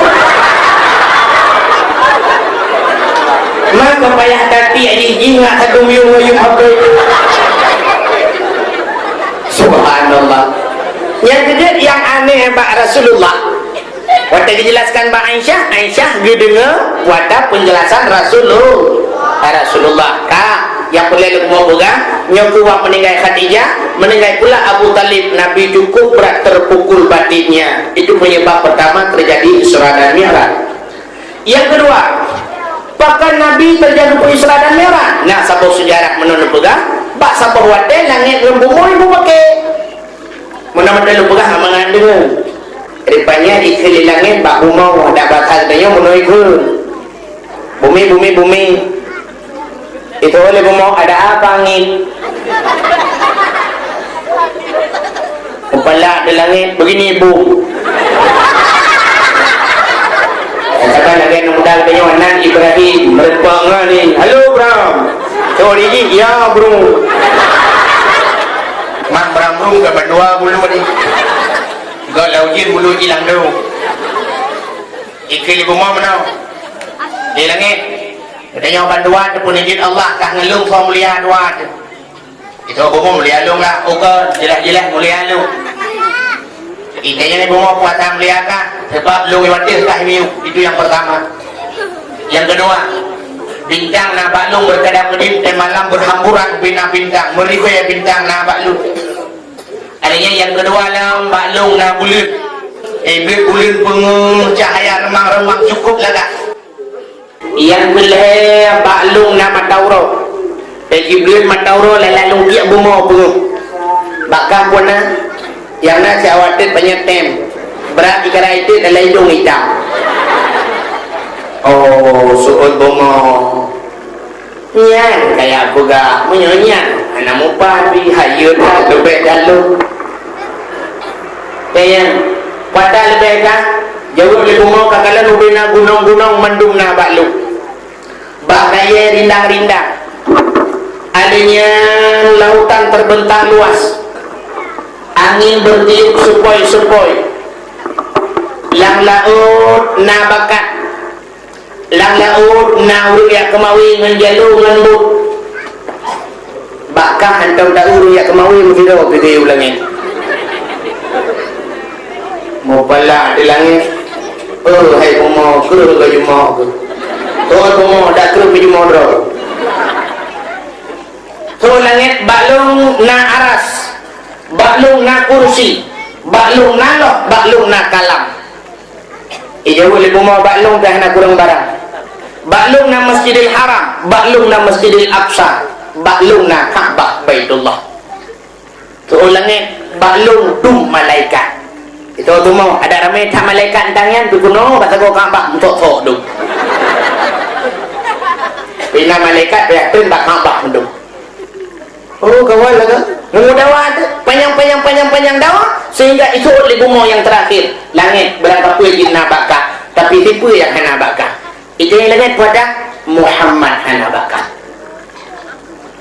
Keu payah tatiek jih, jih ngat satu miyueb ngon yueb ape. Subhanallah. Nyang keujeuet nyang aneh bak Rasulullah. Watée geujelaskan bak Aisyah, Aisyah geudeungoe watée peunjelasan Rasulullah. Rasulullah. Ka, nyang peureulée lôn peugah, nyoe keuh wak meuninggai Khadijah, meuninggai pula Abu Thalib, Nabi cukup berat terpukul batinnya. Itu penyebab pertama terjadi Isra dan Mi'raj. Nyang keudua, pakon Nabi terjadi Isra dan Mi'raj? Nah, saboh seujarah meunan neupeugah, bak saboh watée langét ngon bumoe ibu paké. Meunan mantong lôn peugah amangan deungoe. Rupanya ikheun lé langét bak bumoe, dak basa geutanyoe meunoe ikheun. Bumi, bumi, bumi. Itu oleh bumoe, ada apa angin? Mupalak di langét, begini bu. Katakan lagée aneuk muda geutanyoe, nan Ibrahim, meureumpok ngon ni. Halo, Bram. Cok dijih, ya, bro. Mak Bram, bro, ka bandua bulu ni. Gak lau jin bulu hilang tu. Ikheun lé bumoe meunoe. Di langét. Geutanyoe bandua teupeunijin Allah kah ngeulung soe mulia dua tu. Itu bumoe mulia lôn lah, ukeue jelas-jelas mulia lôn. Intinya ni bumoe puasa mulia kah, sebab lôn iwatir kah miyueb. Itu yang pertama. Yang kedua, bintang na bak lôn berkedap-kedip, dan malam berhamburan bina bintang, meribèe bintang na bak lôn. Adanya yang kedua lam bak lôn na buleuen. Eh, buleuen peungeuh cahaya remang-remang cukup lagak. Nyang keulhèe bak lôn na mata uroe. Lé Jibril mata uroe lé lalong tiek bumoe peungeuh. Bak kah pun na, nyang na siawateuet panyöt tem. Brat ikara itet dalam idong itam. Oh, seuôt bumoe. Nyan kaya peugah, meunyoe nyan hana mupat pih, hayeue that leubeh jalok. Nyan, pada leubeh kah, jaweueb lé bumoe ka kalon ubena gunong-gunong mandum na bak lôn. Bak kayèe rindang-rindang. Alèh nyan lautan terbentang luas. Angin bertiup sepoi-sepoi. Lam laôt na bakat. Lam laôt na ureueng jak keumawe ngon jalo ngon bot. Bak kah hantom taeu ureueng jak keumawe meusidroe pih geuyue u langét. Mupalak di langét, "Oh, hai bumoe, kreueh geujumoe keuh. Thon bumoe, dak kreueh meujumoe droe." Thon langét, bak lôn na aras, bak lôn na kursi, bak lôn na loh, bak lôn na kalam. Ijaweueb lé bumoe, bak lôn pih hana kureueng barang. Bak lôn na Masjidil Haram, bak lôn na Masjidil Aqsa, bak lôn na Ka'bah Baitullah. Tu'oh langét, bak lôn dum malaikat. Itu bumoe, adak ramé that malaikat nyan, pih keunoe bak sagoe Ka'bah, meutok-tok dum. Pih na malaikat pih treun bak Ka'bah mandum. Oh, kawan lah kan? Nunggu dawa tu, panjang, panjang, panjang, panjang dawa, sehingga itu lé bumoe nyang terakhir. Langét, barang kapeue jih na bak kah, tapi sipeue nyang hana bak kah? Itu nyang langét pada Muhammad hana bak kah.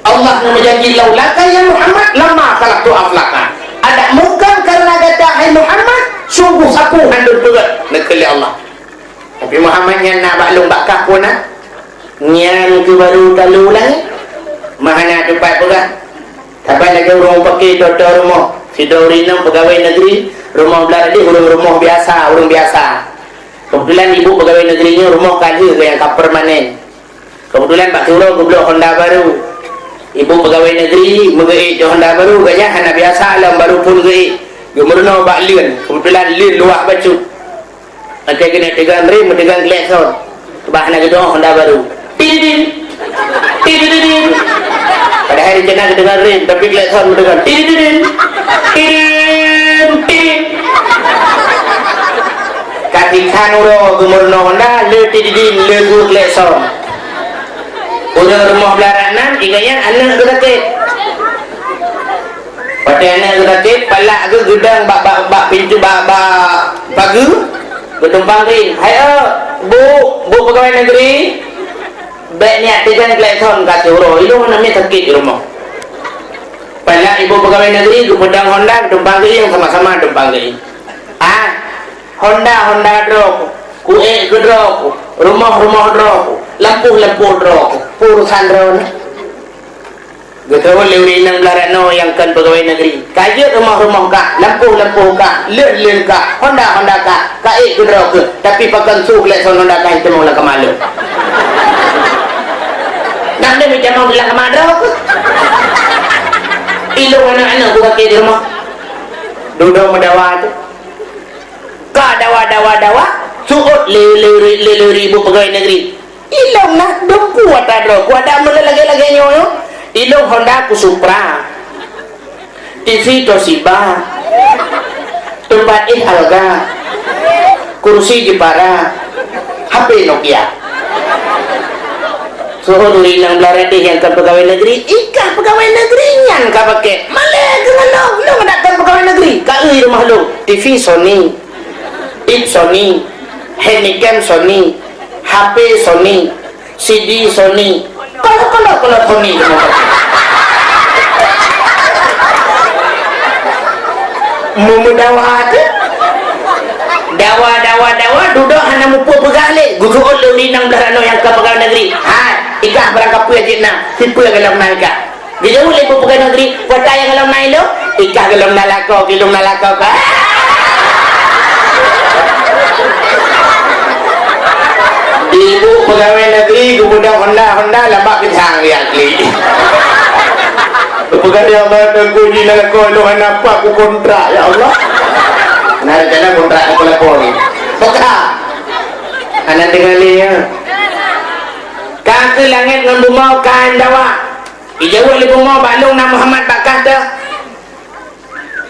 Allah na meujanji, "Laulaka ya Muhammad, lama khalaqtu aflaka." Adak mungkang karena gata, hai Muhammad, sungguh sapeue handum peugét, neukheun lé Allah. Tapi Muhammad nyan na bak lôn bak kah pun na. Nyan keuh baru talu langét. Meuhana teumpat peugah. Saban lagèe ureueng mupake toe-toe rumoh. Sidroe ureueng inong peugawai negeri, rumoh blah deh ureueng rumoh biasa, ureueng biasa. Keubeutulan ibu peugawai negeri nyoe rumoh ka lheueh nyang ka permanen. Keubeutulan bak siuroe geubloe honda baru. Ibu peugawai negeri meugeuék jok honda baru, gobnyan hana biasa lom baru phôn geuék. Geumeurunoe bak leuen, keubeutulan leuen luwah bacut. Watèe keuneuk teugon rem, meuteugon klakson. Bah na geudong honda baru. Tididin. Tididin. Padahai rencana geuteugon rem, tapi klakson meuteugon. Tididin. Tidin. Tidin. Ka tikhan uroe geumeurunoe honda, le tididin, le su klakson. Ureueng rumoh blah nan, ingat nyan aneuk geuh sakét. Watèe aneuk geuh sakét, palak geuh geudong bak, bak, bak pintoe, bak, bak pageue, geutumpang keu ie. "Hai, eh, Bu, Bu peugawai negeri, bèk neujak teugon klakson ka siuroe, ilôn hana miet sakét di rumoh." Palak ibu peugawai negeri geupeudong honda, geutumpang keu ie, sama-sama tumpang keu ie. Ah, honda, honda droe ku, kuék keu droe ku, rumoh, rumoh droe ku. Lampôh-lampôh droe keuh, peue urusan droeneuh. Geuteuôt lé ureueng inong blah ranoe nyang kon peugawée negeri. Ka jeuet rumoh-rumoh kah, lampôh-lampôh kah, leuen-leuen kah, honda-honda kah, ka ék keu droe keuh, tapi pakon su glek son honda kah jitamong lam kama lôn. Nang deuh jitamong lam kama droe keuh. Ilôn aneuk-aneuk beu kakée di rumoh. Dudoe meudawa teuh. Ka dawa, dawa, dawa, seuôt lé, lé, lé, lé ibu peugawée negeri. Ilôn na dum ku ata droe, ku adak meulagée-lagée nyoe, nyoe. Ilôn honda ku Supra. T V Toshiba. Teumpat éh Alga. Kursi Jepara. H P Nokia. Seuôt ureueng inong blah ranoe nyang kon peugawée negeri, i kah peugawée negeri nyan ka pakék. Malée keuh ngon lôn, lôn adak kon peugawée negeri. Ka eu i rumoh lôn, T V Sony, ib Sony, handycam Sony, H P Sony, C D Sony. Kalau, kalau, kalau Sony. Meumeudawa teuh. Dawa, dawa, dawa, dudoe hana mupeue peugah lé. Geuseuôt lé ureueng inong blah ranoe nyang ka peugawée negeri. Hai, i kah barang kapeue jeuet na, sipeue golom na i kah. Geujaweueb lé ibu peugawée negeri, peue ata nyang golom na ilôn? I kah golom na lakoe, ilôn na lakoe kah. Ibu peugawée negeri geupeudong honda-honda lam bak pisang dia klik. Peugah, "Ya Allah, Teungku, jih na lakoe lôn hana pat ku kontrak, ya Allah." Na rencana kontrak lakoe-lakoe ni. Peugah. Hana deungoe lé, ya. Ka keu langét ngon bumoe ka dawa. Ijaweueb lé bumoe bak lôn na Muhammad bak kah teuh.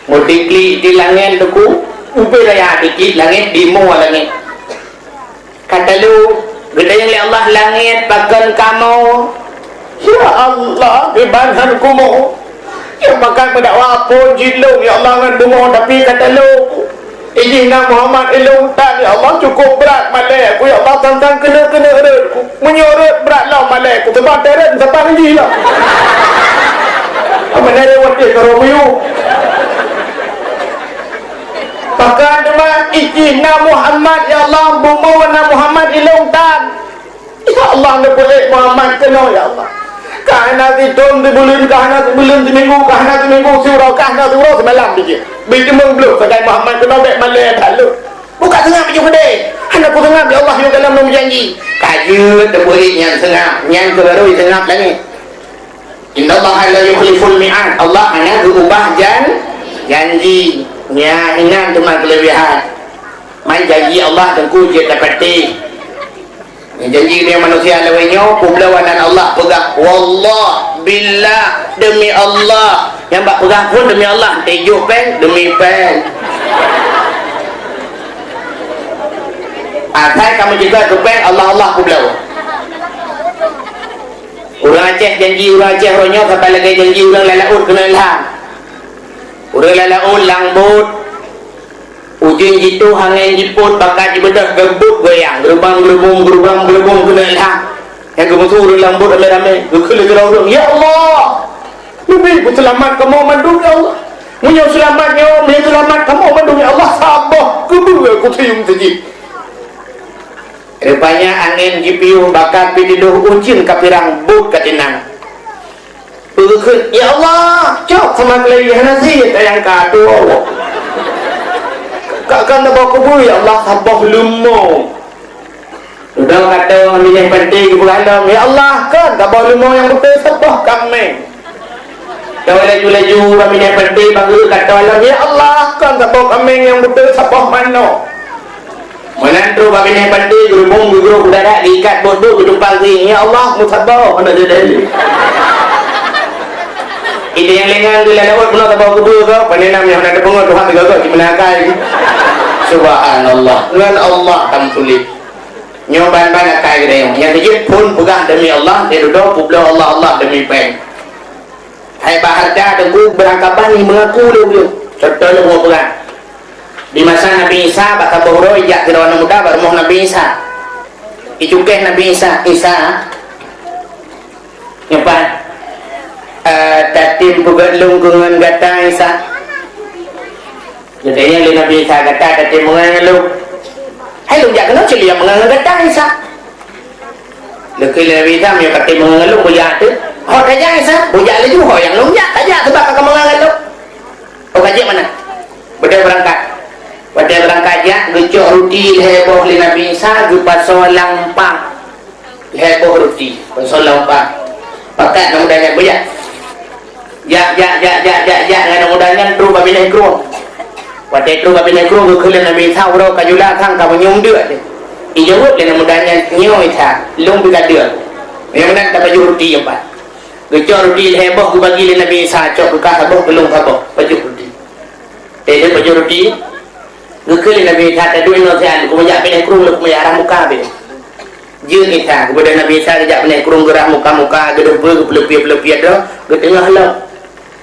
Meutiklik di langét Teungku, ubé raya tiklik langét, di moe langét. Ka talo, geutanyong lé Allah, "Langét, pakon kamoe?" "Ya Allah, kiban han kumoe. Nyang pakat meudakwa phon jih lôn, ya Allah, ngon bumoe, tapi ka talo. Ijih na Muhammad ilôn tan, ya Allah, cukup brat malée ku, ya Allah, tantang keuneuk-keuneuk rot ku. Meunyoe rot brat lom malée ku, teuma teuret saban jih lom." Apa nari watée karo buyu? Pakon teuma ijih na Muhammad, ya Allah, bumoe na Muhammad ilôn tan. Ya Allah, neupeuék Muhammad keunoe, ya Allah. Ka hana sithon sibuleuen, ka hana sibuleuen siminggu, ka hana siminggu siuroe, ka hana siuroe simalam bijéh. Bit teumeung bloh sagai Muhammad keunoe bék malée that lôn. Buka seungab bijéh keudeh. Hana kuseungab, ya Allah, yôh dalam lôn janji. Ka jeuet teupeuék nyan seungab, nyan keuh barô seungab langét. Innallaha la yukhliful mi'ad. Allah hana geuubah jan-, janji. Nya, inan teuma keuleubihan. Man janji Allah Teungku jeuet tapatéh. Janji deungon manusia lawét nyoe, peubloe nan Allah peugah, "Wallah, billah, demi Allah." Nyang bak peugah phon demi Allah, teuh jok péng, demi péng. Asai ka meucukôp keu péng, Allah, Allah peubloe. Ureuëng Aceh janji ureuëng Aceh uroe nyoe saban lagée janji ureuëng lam laôt keuneuk ilham. Ureuëng lam laôt lam bot, ujeuen jitôh, angén jipôt, baka jibeudôh, geubeuet goyang, geurubang-geurubong, geurubang-geurubong keuneuk ilham. Nyang geumeusu ureuëng lam bot ramé-ramé, geukheun lé sidroe ureuëng, "Ya Allah, neubi beuseulamat kamoe mandum, ya Allah. Meunyoe seulamat nyoe, meunyoe seulamat kamoe mandum, ya Allah, saboh keubeue kuseuyuem teujih." Rupanya angén jipiôh, baka pih tidôh, ujeuen ka pirang, bot ka tinang. Peugeukeut, "Ya Allah, cok sama keulai hana sie tayang ka tuwoe. Ka, ka neuba kubu, ya Allah, saboh leumo." Udah kata binéh panté geupeugah lom, "Ya Allah, kon saboh leumo nyang beutôi saboh kaméng." Tawa laju-laju ureuëng minyak panté bangga kata lom, "Ya Allah, kon saboh kaméng nyang beutôi saboh manok." Meunan trok bak binéh panté geurubong geugrôh udara diikat bot-bot geutumpang keuieng, "Ya Allah, meusaboh hana jadi." Ide nyang lengan di lalawat peunoh saboh keubeu kau, panenam nyang hana teupeungoh Tuhan teugaga di meunakai. Subhanallah, ngon Allah tam sulit. Nyoe ban-ban akai geutanyoe. Nyang keujeuet phon peugah demi Allah, di dudoe peubloe Allah, Allah demi péng. Hai bak hareuta teungku beurangkaban ni meungaku lé ulôn. Contoh lôn peugah. Di masa Nabi Isa bak saboh uroe ijak sidroe aneuk muda bak rumoh Nabi Isa. Icukéh Nabi Isa, "Isa, nyoe pat, eh, tatem peugét lôn keu ngon gata, Isa." Geutanyong lé Nabi Isa, "Gata tatem meungon lôn?" "Hai lôn jak keunoe cit lôn jak meungon gata, Isa." Geukheun lé Nabi Isa, "Meunyoe ka tém meungon lôn, beujak teuh." "Ho tajak, Isa?" "Beujak laju, ho nyang lôn jak, tajak, sabab ka kameungon lôn." "Oh, ka jeuet meunan?" Beudôh beurangkat. Watèe beurangkat jak, geucok ruti lhèe boh lé Nabi Isa, geupasoe lam umpang. Lhèe boh ruti, pasoe lam umpang. Pakat aneuk muda nyan, "Beujak." Jak, jak, jak, jak, jak, jak, ngon aneuk muda nyan trôk bak binéh krueng. Watèe trôk bak binéh krueng, geukheun lé Nabi Isa, "Uroe ka jula, sang ka meunyium deuk." Ijaweueb lé aneuk muda nyan, "Nyoe Isa, lôn pih ka deuk." Nyang meunan tapajoh ruti nyoe pat. Geucok ruti lhèe boh geubagi lé Nabi Isa, cok keu kah saboh, keu lôn saboh, pajoh ruti. Teuh pajoh ruti, geukheun lé Nabi Isa, "Taduek inoe siat, keumeujak binéh krueng, lôn keumeujak rhah muka beuh." Jeuet Isa, geubeudôh Nabi Isa geujak binéh krueng, geurhah muka-muka, geudeumpeu, geupeuleupie-peuleupie droe, geuteungoh lom.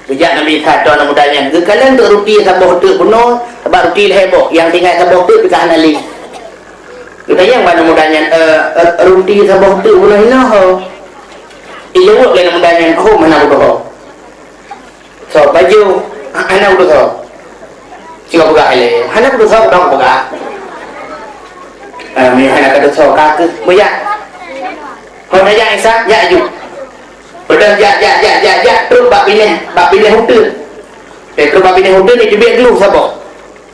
Geujak Nabi Isa, "Toh aneuk muda nyan, geukalon teuk ruti saboh teuk bunoe, sabab ruti lhèe boh, nyang tinggai saboh teuk pih ka hana lé." Geutanyong bak aneuk muda nyan, "Eh, eh, ruti saboh teuk bunoe hinoe ho?" Ijaweueb lé aneuk muda nyan, "Hom, hana kudoh ho." "Soe pajoh?" "Hana kudoh soe." "Cuma peugah ilèe." "Hana kudoh soe, kudoh peugah." "Ah, meunyoe hana kudoh soe, ka keuh." "Beujak." "Ho tajak, Isa?" "Jak laju." Padahai jak, jak, jak, jak, jak, trôk bak binéh, bak binéh uteuen. Trôk bak binéh uteuen, iteubiet glôh saboh.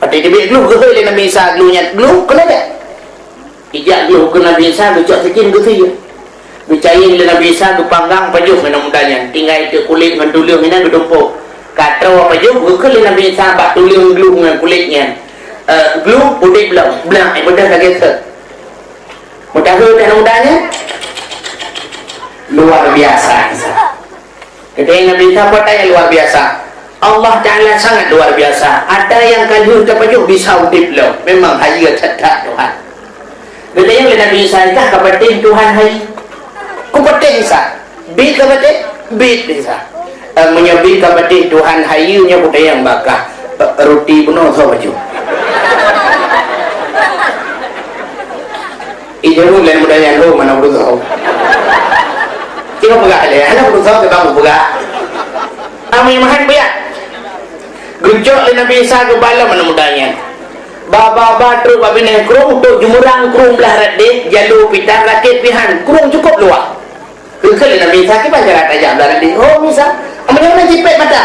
Watèe iteubiet glôh, geukheun lé Nabi Isa glôh nyan, "Glôh, keunoe bèk." Ijak glôh keu Nabi Isa, geucok sijin, geusie. Geucayeng lé Nabi Isa, geupanggang, pajoh ngon aneuk muda nyan. Tinggai teuk kulét ngon tuleueng inan geutumpôk. Ka troh pajoh, geukheun lé Nabi Isa bak tuleueng glôh ngon kulét nyan, "Eh, glôh udép lom." Blang, eh, beudôh lagèe sot. Meudaha teuh aneuk muda nyan. Luar biasa Isa. Kata Nabi Isa, "Peue nyang luar biasa? Allah Taala sangat luar biasa. Ata nyang ka lheueh tapajoh bisa udép lom. Memang hayeue that-that Tuhan." Geutanyong lé Nabi Isa, "Kah ka patéh Tuhan hayeue?" "Kupatéh, Isa." "Biet ka patéh?" "Biet, Isa." "Eh, meunyoe biet ka patéh Tuhan hayeue, nyoe kutanyong bak kah, eh, ruti bunoe soe pajoh?" Ijaweueb lé aneuk muda nyan, "Hom, hana kudoh soe." Cuma peugah lé, "Hana kudoh soe, keu bang kupeugah." Amai mahan buya. Geucok lé Nabi Isa geuba lom aneuk muda nyan. Ba, ba, ba, trôk bak binéh krueng, trôk jumurang krueng blah rot deh, jalô pih tan, rakét pih han, krueng cukôp luwah. Geukheun lé Nabi Isa, "Kiban cara tajak blah rot deh?" "Hom, Isa." "Meunyoe na jipék mata."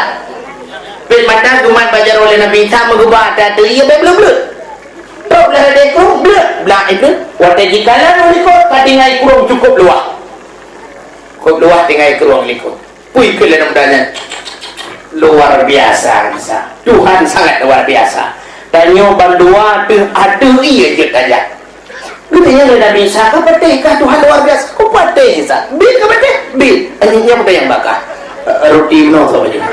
Pék mata geumat bak jaroe lé Nabi Isa, meugeuba ata ateueh ié bèk bleuet-bleuet. Trôk blah rot deh krueng, bleuet, blah ié bleuet. Watèe jikalon u likôt, ka tinggai krueng cukôp luwah. Cukôp luwah tinggai krueng likôt. Peue kheun lé aneuk muda nyan? Luar biasa Isa. Tuhan sangat luar biasa. Tanyoe bandua teuh ateueh ié jeuet tajak. Geutanyong lé Nabi Isa, "Ka patéh kah Tuhan luar biasa?" "Kupatéh, Isa." "Biet ka patéh?" "Biet." "Nyan peue nyang bak kah?" "Eh, ruti bunoe soe pajoh?"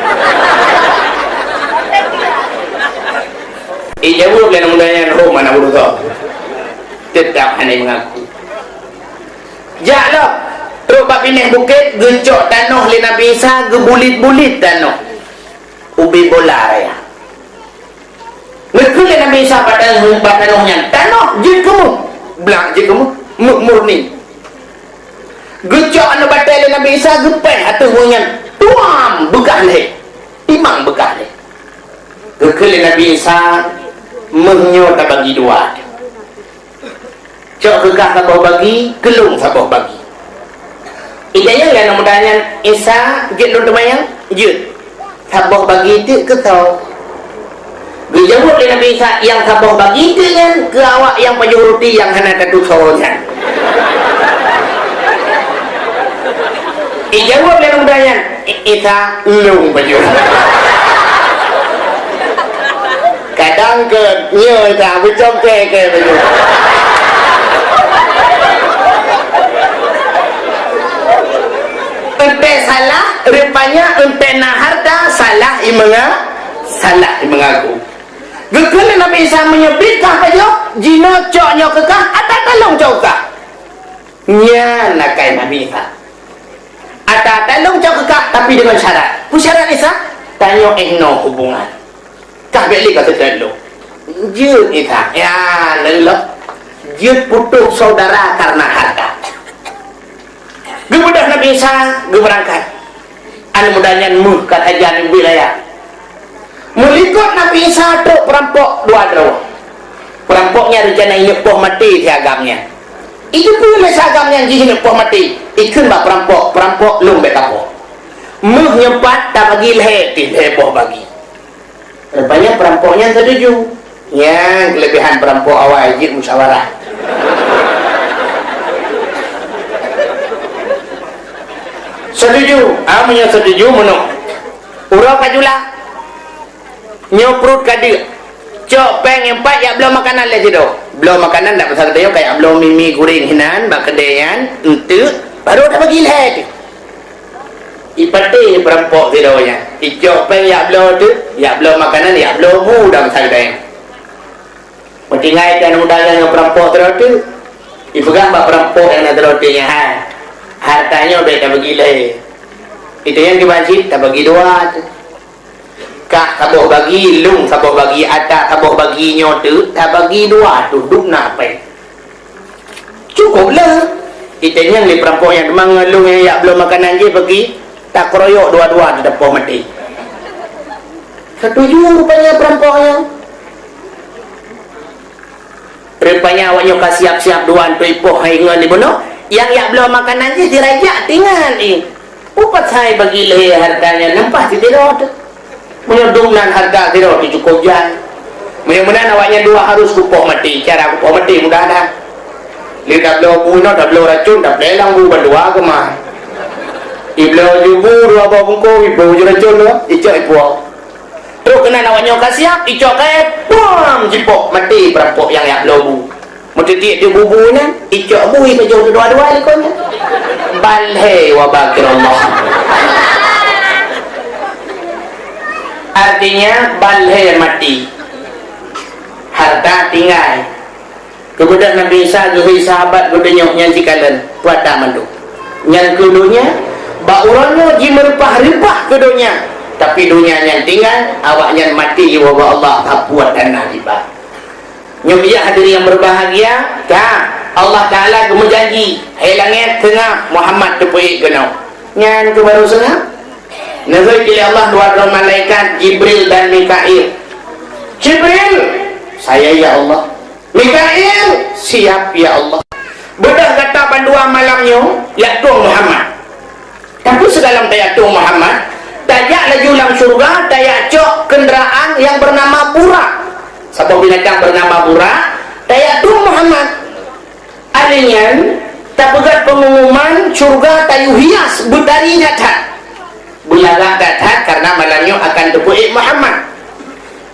Ijaweueb lé aneuk muda nyan, "Hom, hana kudoh soe." Teutap hana meungaku. Jak lom, trôk bak binéh bukét, geucok tanoh lé Nabi Isa, geubulit-bulit tanoh. Ubé bola raya. Geukheun lé Nabi Isa bak tanoh, bak tanoh nyan, "Tanoh, jeuet keu méuh." Blang, jeuet keu méuh, méuh murni. Geucok aneuk batèe lé Nabi Isa, geupéh ateueh méuh nyan. Tuam, beukah lhèe. Timang beukah lhèe. Geukheun lé Nabi Isa, "Méuh nyoe tabagi dua." Cok keu kah saboh bagi, keu lôn saboh bagi. Ijaweueb lé aneuk muda nyan, "Isa, jeuet lôn teumanyong?" "Jeuet." "Saboh bagi teuk keu soe?" Geujaweueb lé Nabi Isa, "Nyang saboh bagi teuk nyan keu awak nyang pajoh ruti nyang hana tatusoe nyan." Ijaweueb lé aneuk muda nyan, "I-, Isa, lôn pajoh." Kadang keu nyoe Isa, beucom kèe-kèe pajoh. Eunteuk salah, rupanya eunteuk na hareuta, salah imeunga-, salah imeungaku. Geukheun lé Nabi Isa, "Meunyoe biet kah pajoh, jinoe cok nyoe keu kah, ata talong cok keu kah." Nyan akai Nabi Isa. Ata talong cok keu kah, tapi deungon syarat. Peue syarat Isa? Tanyoe 'oh noe hubungan. Kah bèk lé ka seutôt lôn. Jeuet Isa. Ya, lôn lôn. Jeuet putôh saudara karena harta. Geubeudôh Nabi Isa, geubeurangkat. Aneuk muda nyan méuh ka sajan ubé raya. Meulikot Nabi Isa trôk peurampok dua droe. Peurampok nyan reuncana ingat poh maté si agam nyan. Itu pun lé sagam nyang jih poh maté. Ikheun bak peurampok, "Peurampok, lôn bèk tapoh." Méuh nyoe pat tabagi lhèe, ti lhèe boh bagi. Rupanya peurampok nyan setuju. Nyan kelebihan peurampok awai jeuet musyawarah. Setuju. Ah, meunyoe setuju, meunoe. Uroe ka jula. Nyoe pruet ka deuk. Cok péng nyang pat jak bloe makanan lé sidroe. Bloe makanan dak pasal geutanyoe ka jak bloe mi-mi goreng hinan bak keudè nyan, enteuk, baru tabagi lhèe teuh. Ipatéh peurampok sidroe nyan. Icok péng jak bloe teuh, jak bloe makanan, jak bloe bu dak pasal geutanyoe. Meutinggai tan udang nyan ngon peurampok sidroe teuh. Ipeugah bak peurampok nyang na sidroe teuh nyan, "Hai, hareuta nyoe bèk tabagi lhèe. Iteuh nyan kiban cit tabagi dua teuh." Kah saboh bagi, lôn saboh bagi, ata saboh bagi nyoe teuh tabagi dua teuh, dum na péng. Cukôp lé. Itanyong lé peurampok nyan, teuma ngon lôn nyang jak bloe makanan jih bagi, takeroyok dua-dua teuh tapoh maté. Setuju rupanya peurampok nyan. Rupanya awak nyoe ka siap-siap dua untuk ipoh hai ngon ibunoe. Nyang jak bloe makanan jih dirajak tinggai i. Upat hai bagi lhèe hareuta nyan nyan paih sidroe teuh. Meunyoe dum nan hareuta sidroe teuh cukôp jai. Meunyoe meunan awak nyan dua harôh kupoh maté. Cara kupoh maté mudah that. Lé tabloe bu inoe, tabloe racôn, taplé lam bu bandua keumah. Ibloe ju bu dua boh bungkôh, iboh ju racôn dua, icok ipuwoe. Trok keunan awak nyoe ka siap, icok kayèe, pam, jipoh, maté peurampok nyang jak bloe bu. Meutitiek di bu-bu nyan, icok bui ka jôh dua-dua likot nyan. Ban lhèe wa bakirullah. Artinya, ban lhèe maté. Hareuta tinggai. Keubeudôh Nabi Isa geuhôi sahabat geutanyoe nyan sikalon, peue ata mandum. Nyan keuh donya, bak uroe nyoe jimeureupah-reupah keu donya, tapi donya nyan tinggai, awak nyan maté jiwoe bak Allah, sapeue ata na diba. Nyoe biya hadirin yang berbahagia, ka Allah Taala geumeujanji, hai langèt seungab Muhammad teupeuék keunoe. Nyan keuh baru seungab. Neuhôi lé Allah dua droe malaikat, Jibril dan Mikail. Jibril, "Saya, ya Allah." Mikail, "Siap, ya Allah." Beudôh gata bandua malam nyoe jak tueng Muhammad. Tapi sigohlom tajak tueng Muhammad, tajak laju lam syeuruga, tajak cok keundaraan nyang beunama Burak. Saboh binatang beunama Burak, tajak tueng Muhammad. Alèh nyan, tapeugöt peungumuman syeuruga tayue hias beutari that-that. Beulagak that-that kareuna malam nyoe akan teupeuék Muhammad.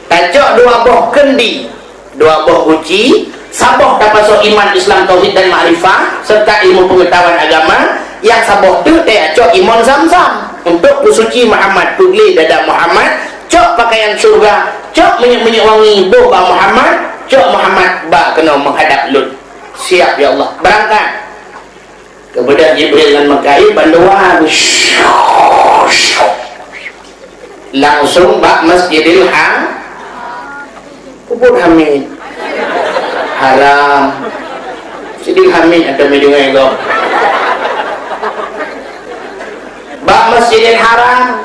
Tacok dua boh keundi, dua boh guci, saboh tapasoe iman, Islam, tauhid dan makrifah, serta ilmu pengetahuan agama, nyang saboh teuk tacok imon Zam-Zam untuk peusuci Muhammad, peuglé dada Muhammad, cok pakaian syeuruga, cok minyeuk-minyeuk wangi, boh bak Muhammad, cok Muhammad ba keunoe meuhadap lôn. Siap, ya Allah. Beurangkat. Keubeudôh Jibril ngon Mikail bandua. Langsung bak Masjidil Ha-, Ubud Hamid. Haram. Masjidil Hamid atau Masjidil Ego. Bak Masjidil Haram.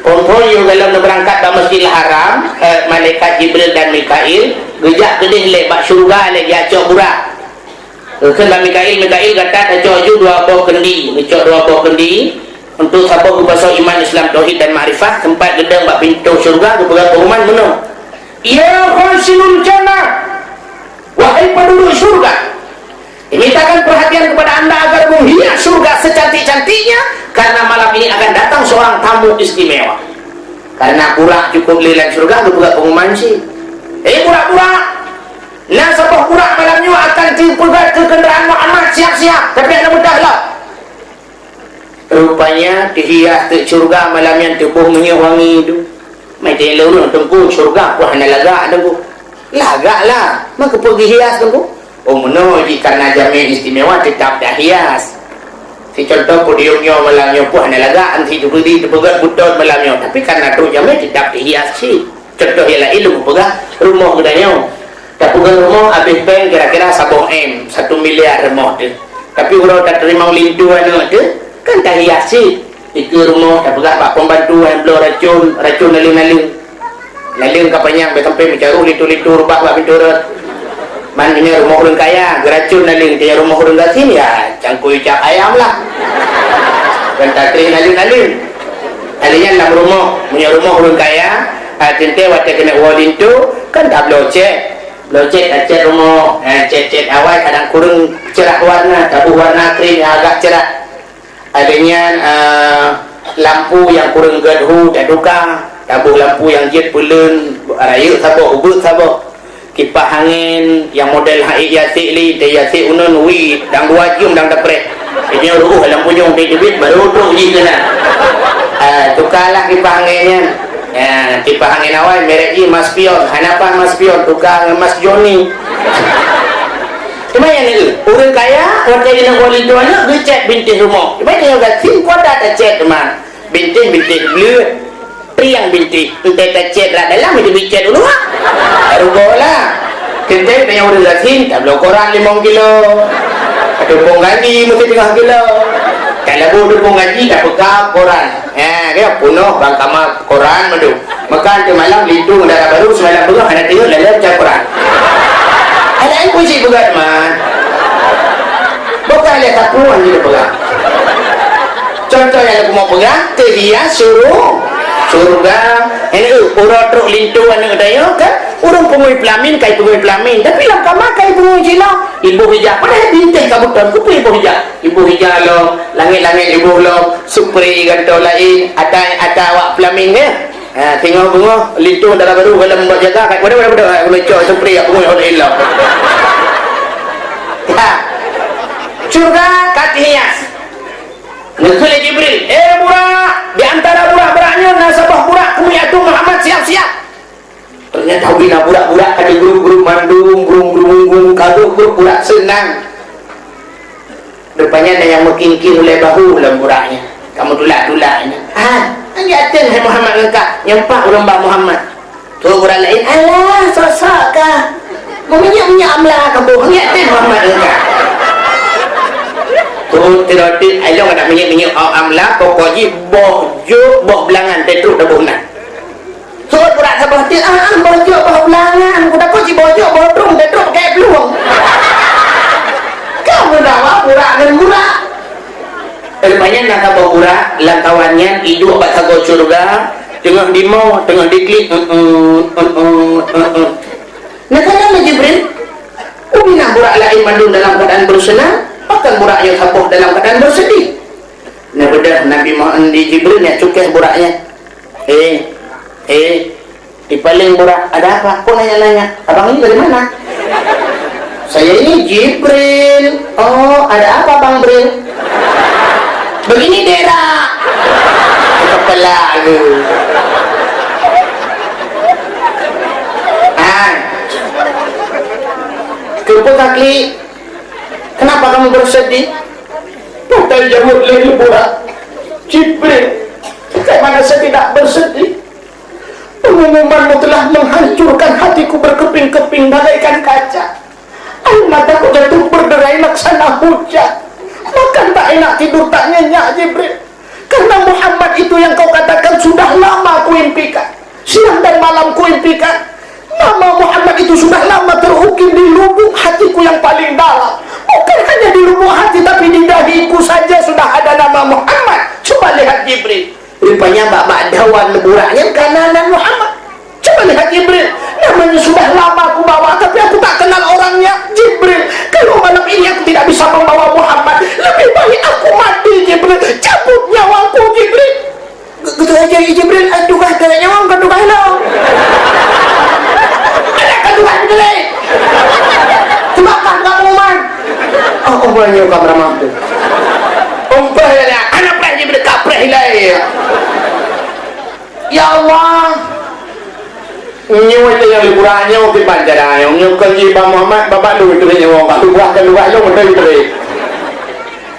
Phôn-phôn yôh gohlom neubeurangkat bak Masjidil Haram, eh, malaikat Jibril dan Mikail geujak keudeh lé bak syeuruga lé, geujak cok Burak. Geukheun bak Mikail, "Mikail, gata tacok ju dua boh keundi." Geucok dua boh keundi untuk saboh geupasoe iman, Islam, tauhid dan makrifah, teumpat geudong bak pintoe syeuruga geupeugah pengumuman meunoe, "Ya khazinul jannah, wahai penduduk syurga, kami mintakan perhatian kepada anda agar menghias syurga secantik-cantiknya, karena malam ini akan datang seorang tamu istimewa." Karena Burak cukôp lé lam syeuruga geupeugah pengumuman cit, "Eh, Burak, Burak! Na saboh Burak malam nyoe akan teupeugöt keu keundaraan Muhammad, siap-siap, tapi hana mudah lom." Rupanya teuhias teuk syeuruga malam nyan, teuboh minyeuk wangi tu. Meuteuleuh ureueng, "Teungku, syeuruga peue hana lagak, Teungku?" "Lagak lah, meukeupeu geuhias, Teungku?" "Oh, meunoe jih, karena jamé istimewa teutap tahias. Sicontoh podium nyoe malam nyoe peue hana lagak, anti teupeudi teupeugöt beuton malam nyoe, tapi karena trok jamé teutap tahias cit." Contoh nyang laén lôn peugah, rumoh geutanyoe. Tapeugöt rumoh habéh péng kira-kira saboh M, satu miliar rumoh teuh. Tapi uroe tateurimong linto aneuk teuh, kan tahias cit. Dikeue rumoh tapeugah bak pembantu nyang bloe racôn, racôn naleueng-naleueng. Naleueng ka panyang bèk sampai meucaroh linto-linto reubah bak pintoe rot. Man meunyoe rumoh ureuëng kaya, geuracon naleueng, teuh rumoh ureuëng gasien, ya, cangkui cap ayam lah. Kan takreh naleueng-naleueng. Naleueng nyan lam rumoh, meunyoe rumoh ureuëng kaya, ha, teuntée watée keuneuk woe linto, kan tabloe cét. Bloe cét, tacét rumoh, eh, cét-cét awai kadang kureueng cerah warna, taboh warna krim nyang agak cerah. Ada nyan, eh, lampu nyang kureueng gét hu tatuka, taboh lampu nyang jeuet peuleuen, rayeuk saboh, ubeut saboh. Kipah angén nyang model hai yasek lé, teuh yasek uneun wi dang dua jeuem dang tapreh. Nyoe ruôh lam punyueng teuh teubiet baru trok jih keunan. Eh, tukalah kipah angén nyan. Eh, kipah angén awai merek jih Mas Pion. Hana paih Mas Pion, tuka ngon Mas Joni. Teuma nyang neu, ureuëng kaya, watée jinoe kuali dua aneuk, geucét bintéh rumoh. Teuma nyang gasien kuat dah tacét teuma. Bintéh-bintéh bleuet. Priang bintéh. Entée tacét rak dalam, itu bicét u luwa. Rugoe lah. Teuntée tanyoe ureuëng gasien, tabloe koran limong kilo. Tupông gaji meusti teungoh kilo. Talabu tupông gaji, tapeugah koran. Ha, kaya punoh bang kama koran madu. Maka nanti malam linto dara baru semalam beungoh hana teungoh lalai baca Quran. Ada yang puji beugah teman. Bukan ada satu yang dia pegang. Contoh yang aku mau pegang, kehias suruh surga. Ini uh, urang trok linto aneuk daya kan, urang pengui pelamin, kai pengui pelamin. Tapi lam kamar kai pengui cina, ibu hijab. Padahal binteh kabutan, kupu ibu hijab. Ibu hijab lo, langit-langit ibu lo, supri ganto lain, ada ada awak pelamin ya. Ha, singoh beungoh, linto dara baru dalam buat jaga, kat pada pada pada kat mencok supri kat bungui oleh ilau. Ha. Syurga kat hias. Ngeukheun lé Jibril, "Eh burak, di antara burak-burak nyoe na saboh burak keumiak tu Muhammad siap-siap." Ternyata bina burak-burak ada grup-grup mandum, grup-grup grup-grup burak senang. Rupanya ada yang mengkingking ulai bahu lam buraknya. Kamu tulak-tulak ini. Ah, anjak tem hai Muhammad ngon kah? Nyampak ureuëng bak Muhammad. Tu burak lain, "Alah, sosok kah? Meminyak-minyak amla kamu, anjak tem Muhammad ngon kah?" Tu tirotik, ayo ada minyak-minyak amla, pokok ji boh juk, boh belangan, tetruk dah boh nan. Sot burak saboh teuk, ah, ah, boh jok, boh beulangan. Ku takot si boh jok, boh trueng, tetrok pakai plueng. Kau meudawa burak ngon burak. Rupanya na saboh burak, lam kawan nyan iduek bak sagoe syurga, teungoh dimo, teungoh diklik, eh, eh, eh, eh, eh, eh. Nah, kata Jibril, "Ubina burak lain mandum dalam keadaan bersenang, bahkan burak yang saboh dalam keadaan bersedih." Nah, bedah Nabi Muhammad di Jibril nyan cukeh buraknya. Eh, eh, di paling burak, "Ada apa? Kok nanya-nanya? Abang ini dari mana?" "Saya ini Jibril." "Oh, ada apa, Bang Bril?" "Begini, Dera." Kepala lu. Ah. Kenapa kamu bersedih? Pakai jawab lagi burak. "Jibril, bagaimana saya tidak bersedih? Pengumumanmu telah menghancurkan hatiku berkeping-keping bagaikan kaca. Air mataku jatuh berderai laksana hujan. Makan tak enak, tidur tak nyenyak, Jibril. Karena Muhammad itu yang kau katakan sudah lama kuimpikan. Siang dan malam kuimpikan. Nama Muhammad itu sudah lama terukir di lubuk hatiku yang paling dalam. Bukan hanya di lubuk hati, tapi di dahiku saja sudah ada nama Muhammad. Coba lihat Jibril." Rupanya bak-bak dawan burak nyan kana nan Muhammad. Coba lihat Jibril. "Namanya sudah lama aku bawa, tapi aku tak kenal orangnya. Jibril, kalau malam ini aku tidak bisa membawa Muhammad, lebih baik aku mati, Jibril. Cabut nyawaku, Jibril." Gitu aja, Jibril, "Aduh, kah, kena nyawa, kah, tuh, kah, lo." Ada kah, tuh, kah, Jibril? Cuma kah, nggak mau, Man? Oh, oh, banyak kameraman tuh. Umpah ya, anak preh Jibril, kapreh ilai. Ya Allah. Nyoe teuh nyang liburan nyoe kiban cara nyoe. Nyoe kon jih Bang Muhammad, babah lôn teuh nyoe. Bak lubah ka lubah lôn beutôi teuh.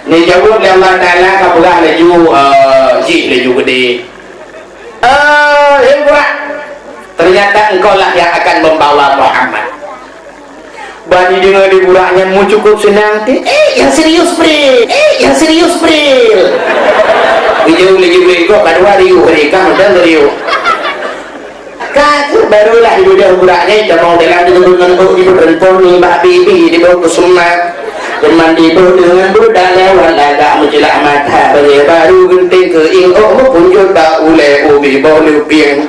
Neujaweueb lé Allah Taala ka peugah laju, eh, jih laju geude. Eh, hei burak, ternyata engkau lah yang akan membawa Muhammad. Ban jideungoe di burak nyan meucukôp seunang teuh. Eh, nyang serius, Bril. Eh, nyang serius, Bril. Geujaweueb lé Jibril, "Kok ka dua riuh, Bril, ka meuteun riuh." Ka kheueh barulah idudoe burak nyan, tamong dalam teungku ngon ôk ibu rempon nibak bibi diboh keu sumat. Teuma diboh deungon budak lewat lagak meucilak mata, bajée baru geunteng keuieng ôk meupunjot bak ulée ubi boh leupieng.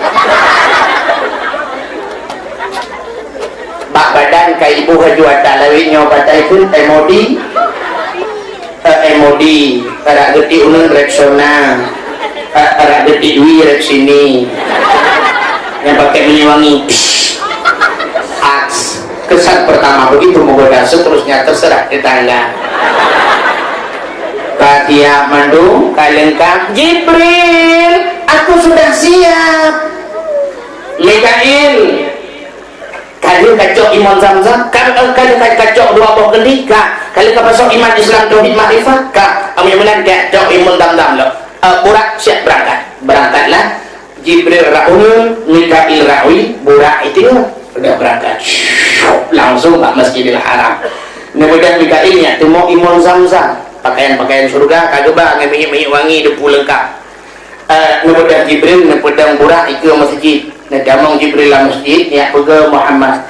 Bak badan ka iboh aju ata lawét nyoe batai kheun M O D. Eh, M O D, arak geutik uneun Rexona, eh, arak geutik wie Rexini. Nyang pakai minyeuk wangi, Axe. Kesan pertama begitu menggoda, seterusnya terserah tetangga. Ka siap mandum, ka lengkap. Jibril, aku sudah siap. Mikail, ka lheueh kacok imon Zamzam, ka, ka lheueh ka-, kacok dua boh kendi, ka, ka lheueh kapasok iman Islam tauhid makrifat, ka, amun meunan kacok imon Zamzam lom. Eh, Burak siap berangkat. Berangkatlah. Jibril rot uneun, Mikail rot wie, Burak itingeut. Udah berangkat. Langsung bak Masjidil Haram. Neubeudôh Mikail nyan teumok imon Zamzam. Pakaian-pakaian syurga ka geuba ngon minyeuk-minyeuk wangi, debu leungkap. Eh, neubeudôh Jibril, neupeudong Burak ikeue masjid. Neutamong Jibril lam masjid, nyak peugah Muhammad.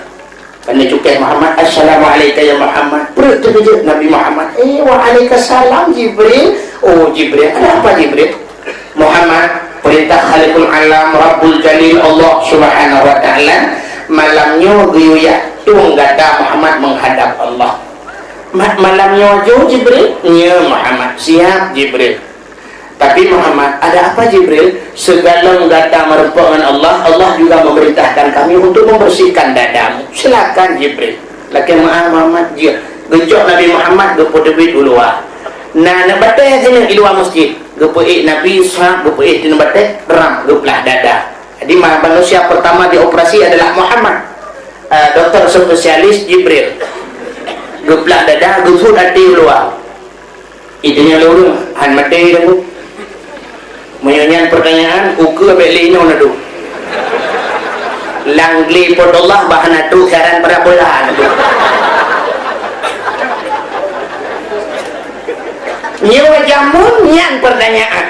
Ka neucukeh Muhammad, "Assalamu'alaika ya Muhammad." Peureuet teukeujot Nabi Muhammad. "Eh, wa'alaikasalam Jibril." "Oh, Jibril, ada apa Jibril?" "Muhammad, perintah Khaliqul Alam, Rabbul Jalil, Allah Subhanahu wa Ta'ala, malam nyoe geuyue yak tueng gata Muhammad menghadap Allah." "Ma-, malam nyoe ju Jibril?" "Nyo Muhammad." "Siap Jibril." "Tapi Muhammad, ada apa Jibril? Segalom gata meureumpok ngon Allah, Allah juga memerintahkan kami untuk membersihkan dadamu. Silakan Jibril." "Lakée meu'ah Muhammad, jeuet." Geucok Nabi Muhammad geupeuteubiet u luwa. Na aneuk batée sineuk di luwa masjid. Geupeuék Nabi, srap geupeuék sineuk batée, ram geuplah dada. Jadi ma-, manusia pertama dioperasi adalah Muhammad. Eh, doktor spesialis Jibril. Geuplah dada, geusut até u luwa. Itu nyan lé ureueng, han maté dah tu. Meunyoe nyan pertanyaan, ukeue abéh lé nyoe na tu. Lam glé Po teu Allah bah na tu siaran parabola na tu. Nyoe jameun nyan pertanyaan.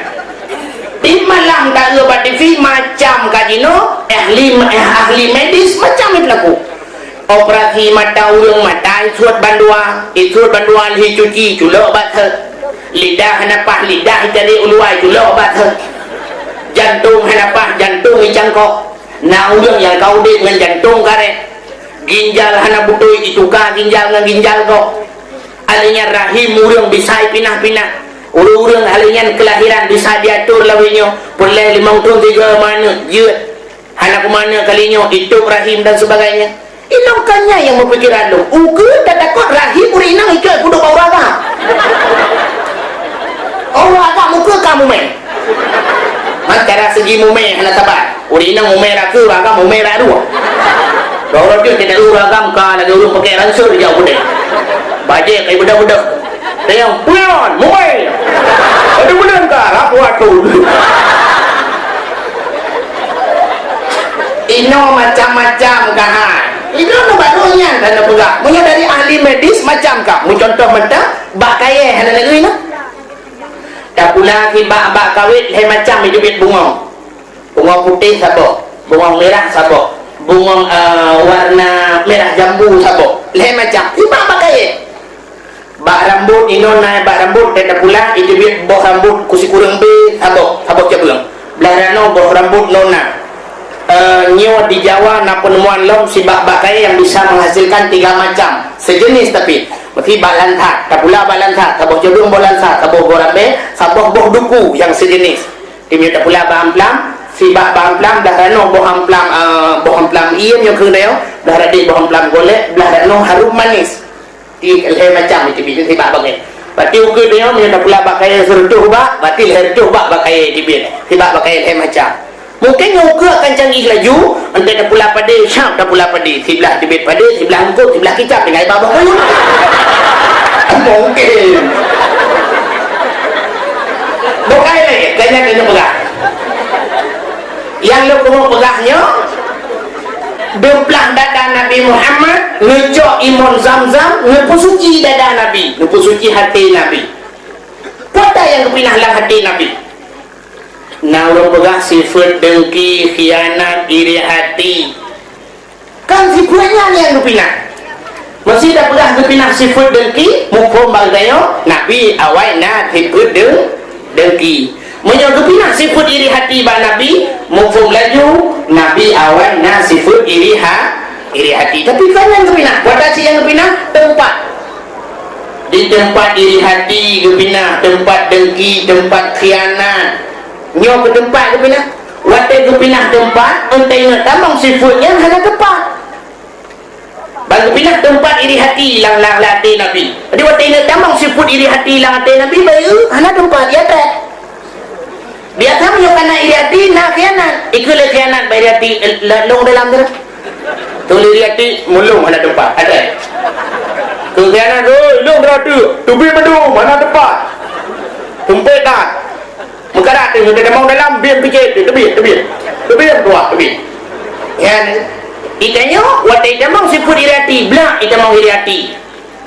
Di malam taeu bak T V macam ka jinoe, ahli, ahli medis macam itu laku. Operasi mata ureueng, mata isuet bandua, isuet bandua lheueh cuci, culok bak seuh. Lidah hana paih, lidah icari u luwa, culok bak seuh. Jantong hana paih, jantong icangkok. Na ureueng nyang ka udeb ngon jantong karét. Ginjal hana beutôi, ituka ginjal ngon ginjal gob. Alheuh nyan rahim ureueng bisa ipinah-pinah. Ureueng-ureueng alheuh nyan keulahiran bisa diatur lawét nyoe, peureulée limong thon tiga maneuet jeuet. Hana keumanö kali nyoe, itôb rahim dan sebagainya. Inong ka nyan nyang meupikiran lôn. Ukeue tatakot rahim ureueng inong ikot peuduek bak ureueng agam. Oh, ureueng agam ukeue ka mumé. Man cara segi mumé hana saban. Ureueng inong mumé rakeue, ureueng agam mumé raduek. Dua ureueng jeuet tidak ureueng agam ka lagée ureueng pakai ransel jauh udeb. Bajée kai beudôh-beudôh. Tayang puyan, mumai. Aduh bulan ka, rapu atu. Inoe macam-macam ka hai. Inoe nu baru nyan hana peugah. Meunyoe dari ahli medis macam ka. Meucontoh mantong, bak kayée hana lagée inoe. Tapula sibak bak kawét lhée macam iteubiet bungong. Bungong putéh saboh, bungong mirah saboh, bungong, eh, warna mirah jambu saboh. Lhée macam. Sibak bak kayée. Bak rambot inoe na bak rambot teuh tapula, iteubiet boh rambot kusikureueng bé saboh, saboh cabeueng. Blah ranoe boh rambot noe na. Eh, nyoe di Jawa na peuneumoan lom sibak bak kayée nyang bisa menghasilkan tiga macam, sejenis tapi. Meusi bak lansat, tapula bak lansat, saboh cabeueng boh lansat, saboh boh rambé, saboh boh duku nyang sejenis. Teuma tapula bak amplam, sibak bak amplam, blah ranoe boh amplam, eh, boh amplam iem nyoe keuneuk, blah radeh boh amplam golek, blah ranoe harum manis. Di lhée macam itu biet sibak bagai. Berarti ukeue nyoe meunyoe tapula bak kayée sireutôh bak, berarti lhée reutôh bak bak kayée itu biet. Sibak bak kayée lhée macam. Mungkin nyoe ukeue akan canggih laju, entah tapula padé, syap tapula padé, siblah teubiet padé, siblah eungkôt, siblah kicap tinggai bak boh kayée. Mungkin. Bukai lé, kayaknya kena peugah. Nyang lôn keuneuk peugah nyoe, beuplah dada Nabi Muhammad, neucok imon Zamzam, neupeusuci dada Nabi, neupeusuci até Nabi. Peue nyang geupinah lam até Nabi? Na ureuëng peugah sifeuet dengki, khianat, iri hati. Kan sifeuet nyan nyang geupinah. Meusé tapeugah geupinah sifeuet dengki, muphom bak geutanyoe, Nabi awai na sifeuet deng-, dengki. Meunyoe geupinah sifeuet iri hati bak Nabi, muphom laju, Nabi awai na sifeuet iri ha-, iri hati. Tapi kon nyang geupinah, watée cit nyang geupinah, teumpat. Di teumpat iri hati geupinah, teumpat dengki, teumpat khianat. Nyoe keu teumpat geupinah. Watée geupinah teumpat, enteuk ingat tamong sifeuet nyan hana teumpat. Ban geupinah teumpat iri hati lam, lam, lam até Nabi. Jadi watée ingat tamong sifeuet iri hati lam até Nabi, bayeue hana teumpat, ya teh. Biasa meunyoe kana iri hati, na khianat. Ikeu lé khianat bak iri hati, eh, la-, lôn dalam tu. Tuléh iri hati, mulông hana teumpat, ada. Keu khianat, oi, lôn dalam tu. Teubiet mandum, hana teumpat. Tumpet that. Meukarat tu, sudah tamong dalam, biet picet tu, teubiet, teubiet. Teubiet, tuah, teubiet. Nyan, itanyoe, watée itamong sifeuet iri hati, blak itamong iri hati.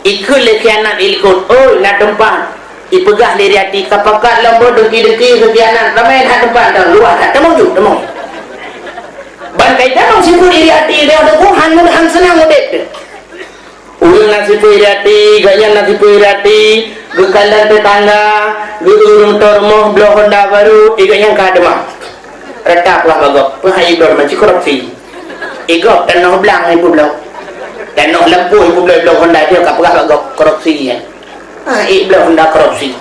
Ikheun lé khianat ilikot, oi, na teumpat. Ipeugah lé iri hati, ka pakat lom beuh dengki-dengki keu khianat, ramé that teumpat, dan luwah that, tamong ju, tamong. Ban kai tamong sifeuet iri hati, lé teungku, han, han seunang udép teuh. Ureuëng na sifeuet iri hati, gobnyan na sifeuet iri hati, geukalon teutangga, geu ureuëng teurimong bloe honda barô, gobnyan ka deungoe. Rata peugah bak gob, peue hai bloe meuci korupsi. Igob tanoh blang ipeubloe. Tanoh lampôh ipeubloe, bloe honda jih ka peugah bak gob korupsi nyan. Ah, ék bloe honda korupsi.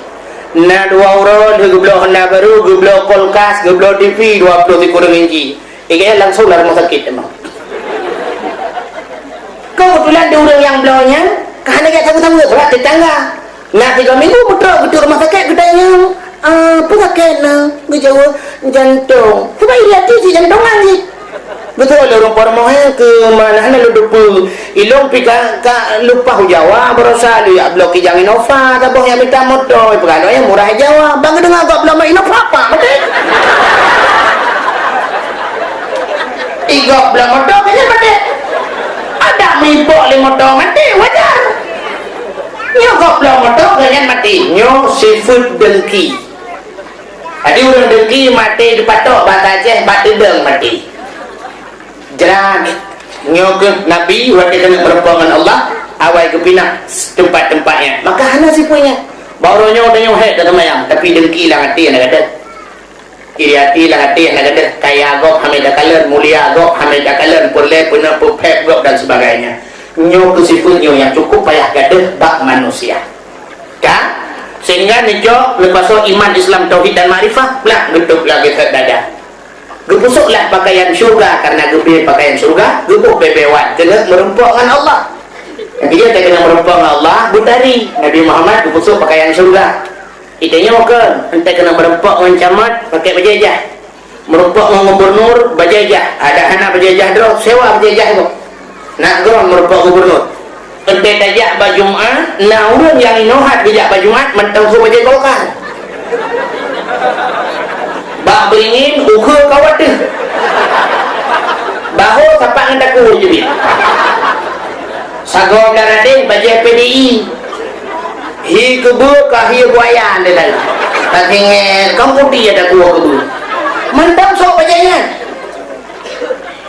Na dua uroe lheueh geubloe honda barô, geubloe kulkas, geubloe T V dua ploh sikureueng inci. Ék gaya langsong lam rumoh sakét teuma. Keubeutulan di ureuëng nyang bloe nyan ka hana jak saweue-saweue, sabab teutangga. Na sigoe minggu meutrok geuduek rumoh sakét, geutanyong, "Ah, peue sakét na?" Geujaweueb, "Jantong." Sabab iri hati si jantongan jih. Beutôi lé ureuëng peurumoh, eh, keu mana hana lôn teupeue. Ilôn pih ka, ka lumpah u Jawa, baroesa lôn jak bloe Kijang Innova, saboh nyang mita moto, ipeugah lôn nyang murah Jawa. Ban geudeungoe gob bloe Innova, pak maté. Igob bloe moto, kan nyan maté. Adak meuimpok lé moto maté, wajar. Nyoe gob bloe moto, kan nyan maté. Nyoe sifeuet dengki. Jadi ureuëng dengki maté geupatok, basa Aceh, bak teudong maté. Jrat. Nyoe keuh Nabi watée keuneuk meurumpok ngon Allah, awai geupinah teumpat-teumpat nyan. Maka hana sifeuet nyan. Bak uroe nyoe tanyoe hék taseumayang, tapi dengki lam até hana gadôh. Iri até lam até hana gadôh. Kaya gob hana takalon, mulia gob hana takalon, peureulée peunoh peuphét gob dan sebagainya. Nyoe keuh sifeuet nyoe nyang cukup payah gadôh bak manusia. Kan? Sehingga neucok, neupasoe iman, Islam, tauhid dan makrifah, blah geutôb lagée that dada. Geupeusôk lah pakaian syurga, karena geubri pakaian syurga, geuboh bée-bée wan, keuneuk meurumpok ngon Allah. Nyang keujeuet keuneuk meurumpok ngon Allah, beutari. Nabi Muhammad geupeusôk pakaian syurga. Itanyoe keu, enteuk keuneuk meurumpok ngon camat, pakai bajée jah. Meurumpok ngon gubernur, bajée jah. Adak hana bajée jah droe, sewa bajée jah gob. Nak gob meurumpok gubernur. Enteuk tajak bak Jumat, na ureuëng nyang inoe that geujak bak Jumat, mantong sôk bajée Golkar. Bak Beringin, ukeue ka wateuh. Bahô sapat ngon takue jeuet. Sagoe blah radeh, bajée P D I. Hi keubeue ka hi buaya lé laén. Ka singét, ka putéh ada kuah keubeue. Mantong sôk bajée nyan.